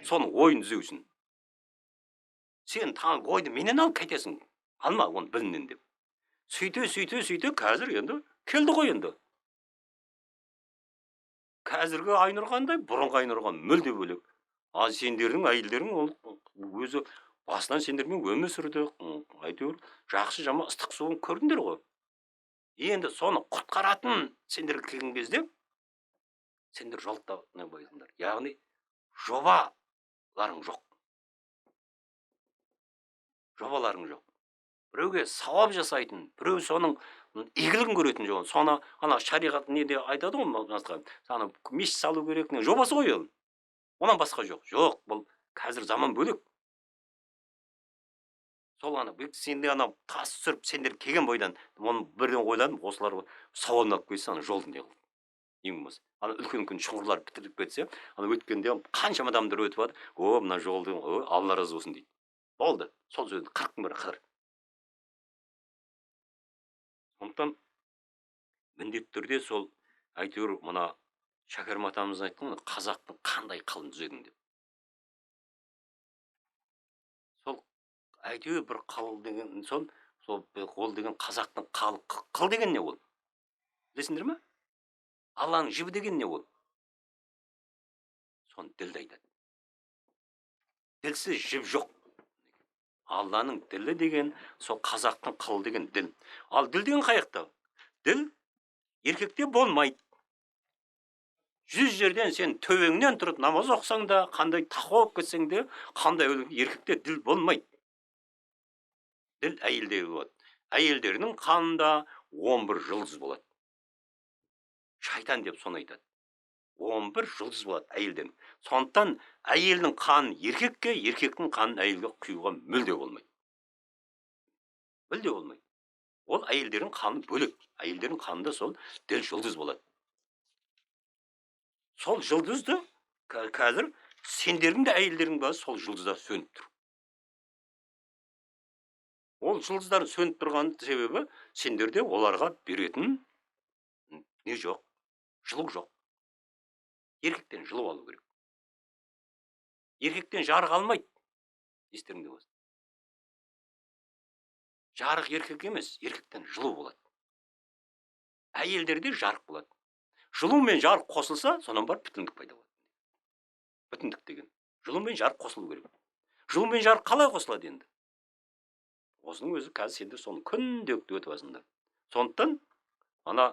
Соның ойын түзеу үшін. Сен таң ойды менен алып кетесің. Алма оны білімнен деп. Сөйте, сөйте, сөйте қазір енді келді ғой енді. Қазіргі Айнұр қандай, бұрынғы Айнұрға мүлде бөлек. Ал сендердің әйелдерің ол өзі басынан сендермен өмір сүрді, әйтеуір жақсы жаман ыстық суын көрдіңдер ғой. Енді соны құтқаратын сендер келген кезде сендер жолда қойдыңдар. Яғни жобаларың жоқ. Жобаларың жоқ. Біреуге сауап жасайтын, біреу соның игілігін көретін жоқ. Соны ана шариғат неде айтады ғой, басқа, ана мешіт салу керек, не жобасы ғой ол. Онан басқа жоқ. Жоқ, бұл қазір заман бөлек. Сол ана сенде ана тас түсіріп сендер келген бойдан оны бірден ойладым, осылар сауабын алып келсе, ана жолды не қылды. Ең болмаса ана үлкен үлкен шұңқырлар бітіріліп кетсе, ана өткенде қаншама адамдар өтіп жатыр, о, мына жолды, о, Алла разы болсын дейді. Болды. Сол сөздің 40-тың бірі қыдыр. Сондықтан міндетті түрде сол әйтеуір мына Шәкәрім атамыз айтқан ғой, қазақтың қандай қылын түзедің деп. Сол әйтеуір бір қыл деген сол, сол ол деген қазақтың қал, қыл деген не ол? Білесіңдер ме? Алланың жібі деген не ол? Соны ділді айтады. Ділсіз жіп жоқ. Алланың ділі деген сол қазақтың қылы деген діл. Ал діл деген қаяқта? Діл еркекте болмайды. 100 жерден сен төбеңнен тұрып намаз оқысаң да, қандай тақуа болып кетсең де, қандай өлең, еркекте діл болмайды. Діл әйелдегі болады. Әйелдерінің қанында 11 жұлдыз болады. Шайтан деп соны айтады. 11 жұлдыз болады әйелден. Сондықтан әйелдің қанын еркекке, еркектің қанын әйелге құюға мүлде болмайды. Мүлде болмайды. Ол әйелдердің қаны бөлек. Әйелдердің қанында сол діл жұлдыз болады. Сол жұлдызды қазір сендердің де әйелдерің бар, сол жұлдыздар сөніп тұр. Ол жұлдыздардың сөніп тұрған себебі сендерде оларға беретін не жоқ, жылу жоқ. Еркектен жылу алу керек. Еркектен жарық алмайды. Естеріңде болсын. Жарық еркек емес, еркектен жылу болады. Әйелдерде жарық болады. Жылу мен жарық қосылса, содан барып бүтіндік пайда болады. Бүтіндік деген. Жылу мен жарық қосылу керек. Жылу мен жарық қалай қосылады енді? Осының өзі қазір сендер соны күнделікті өтіп аласыңдар. Сондықтан ана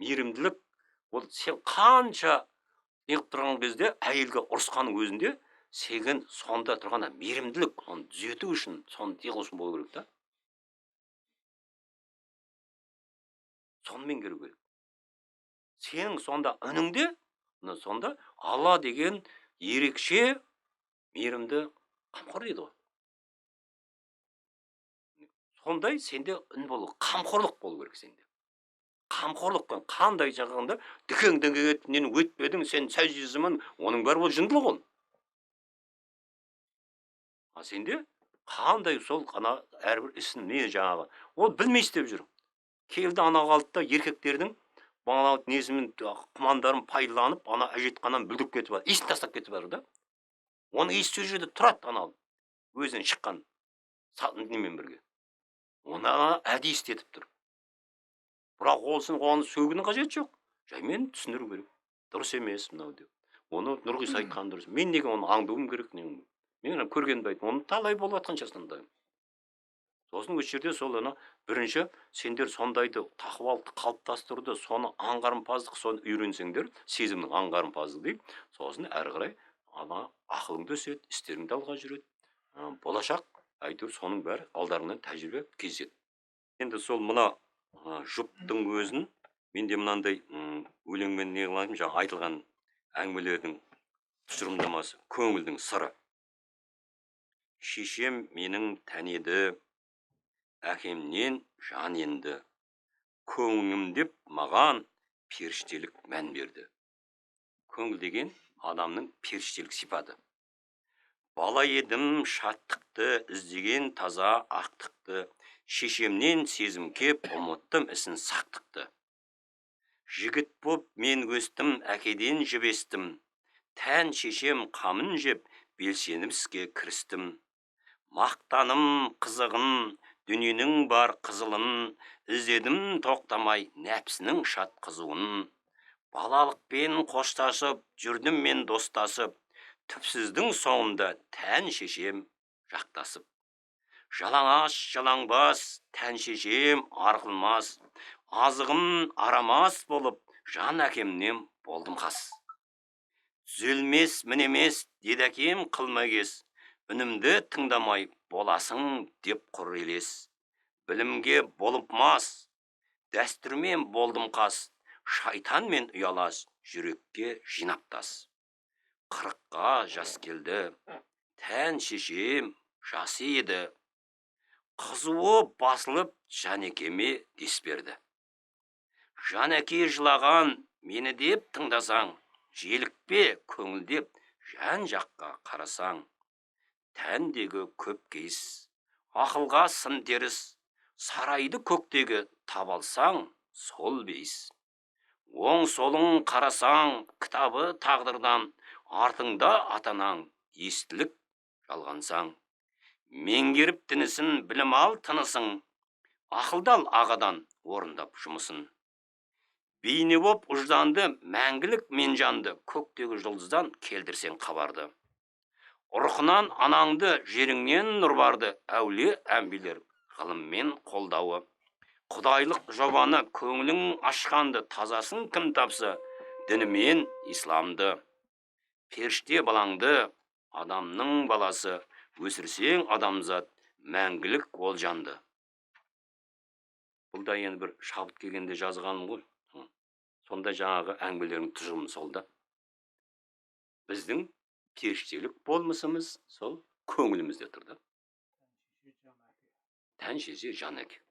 мейірімділік, ол сен қанша неғып тұрған кезде әйелге ұрысқанның өзінде сеген сонда тұрған мейірімділік, оны түзету үшін, соны неғылу үшін болу керек та. Сонымен келу керек. Сенің сонда үніңде, мына сонда Алла деген ерекше мейірімді қамқор дейді ғой. Сондай сенде үн болу, қамқорлық болу керек сенде. Қамқорлықпен қандай жағында дүкең діңге кетіп, нені өтпедің, сен сәждесімін, оның бәрі ол жындылық ол. А сенде қандай сол ана әрбір ісін не жаңағы, ол білмей істеп жүр. Келді ана қалды да еркектердің бағанағы несімен құмандарын пайдаланып, ана әжетхананы бүлдіріп кетіп барады, иісін тастап кетіп барады да. Оның иісі сол жерде тұрады, ана өзінен шыққан немен бірге. Оны ана әдейі істетіп тұр. Бірақ ол сен оған сөгудің қажеті жоқ. Жаймен түсіндіру керек. Дұрыс емес мынау деп. Оны Нұрғиса айтқан дұрыс. Мен неге оны аңдуым керек? Мен көргенімді айттым. Оны талай болып жатқан жасында. Сосын осы жерде сол ана бірінші сендер сондайды тақуалықты қалыптастыруды, соны аңғарымпаздық, соны үйренсеңдер, сезімнің аңғарымпаздығы дейді. Сосын әрі қарай ана ақылың да өседі, істерің де алға жүреді. Болашақ әйтеуір соның бәрі алдарыңнан тәжірибе кездеседі. Енді сол мына жұптың өзін менде мынандай өлеңмен не қылайын, жаңа айтылған әңгімелердің тұжырымдамасы, көңілдің сыры. Шешем менің тән еді, әкемнен жан енді, көңілім деп маған періштелік мән берді. Көңіл деген адамның періштелік сипаты. Бала едім шаттықты, іздеген таза ақтықты, шешемнен сезім кеп, ұмыттым ісін сақтықты. Жігіт боп мен өстім, әкеден жібестім, тән шешем қамын жеп, белсеніп іске кірістім. Мақтаным қызығын, дүниенің бар қызылын, іздедім тоқтамай нәпсінің шат қызуын. Балалықпен қоштасып, жүрдім мен достасып, түпсіздің соңында тән шешем жақтасып. Жалаңаш жалаңбас, тән шешем арқылмас, азығым арамас болып, жан әкемнен болдым қас. Түзелмес мінемес, деді әкем қылма кес, үнімді тыңдамай боласың деп құр елес. Білімге болып мас, дәстүрмен болдым қас, шайтанмен ұялас, жүрекке жинап тас. 40-қа жас келді, тән шешем жасы еді, қызуы басылып Жанекеме дес берді. Жанеке жылаған мені деп тыңдасаң, желікпе көңілдеп жан жаққа қарасаң, тәндегі көп кейіс, ақылға сын теріс, сарайды көктегі табалсаң сол бейіс. Оң солың қарасаң, кітабы тағдырдан, артыңда атанаң, естілік жалғансаң. Меңгеріп тінісін, білім ал тынысың, ақылдал ағадан орындап жұмысын. Бейне боп ұжданды, мәңгілік мен жанды, көктегі жұлдыздан келдірсең хабарды. Ұрқынан анаңды, жеріңнен нұр барды, әулие әмбилер ғылыммен қолдауы. Құдайлық жобаны көңілің ашқанды, тазасын кім тапса, дінімен исламды. Періште балаңды, адамның баласы, өсірсең адамзат, мәңгілік олжанды. Бұл да енді бір шабыт келгенде жазғаным ғой. Сонда жаңағы әңгімелердің тұжырымы сол да. Біздің періштелік болмысымыз сол көңілімізде тұр да. Тән, шеше, жан, әке.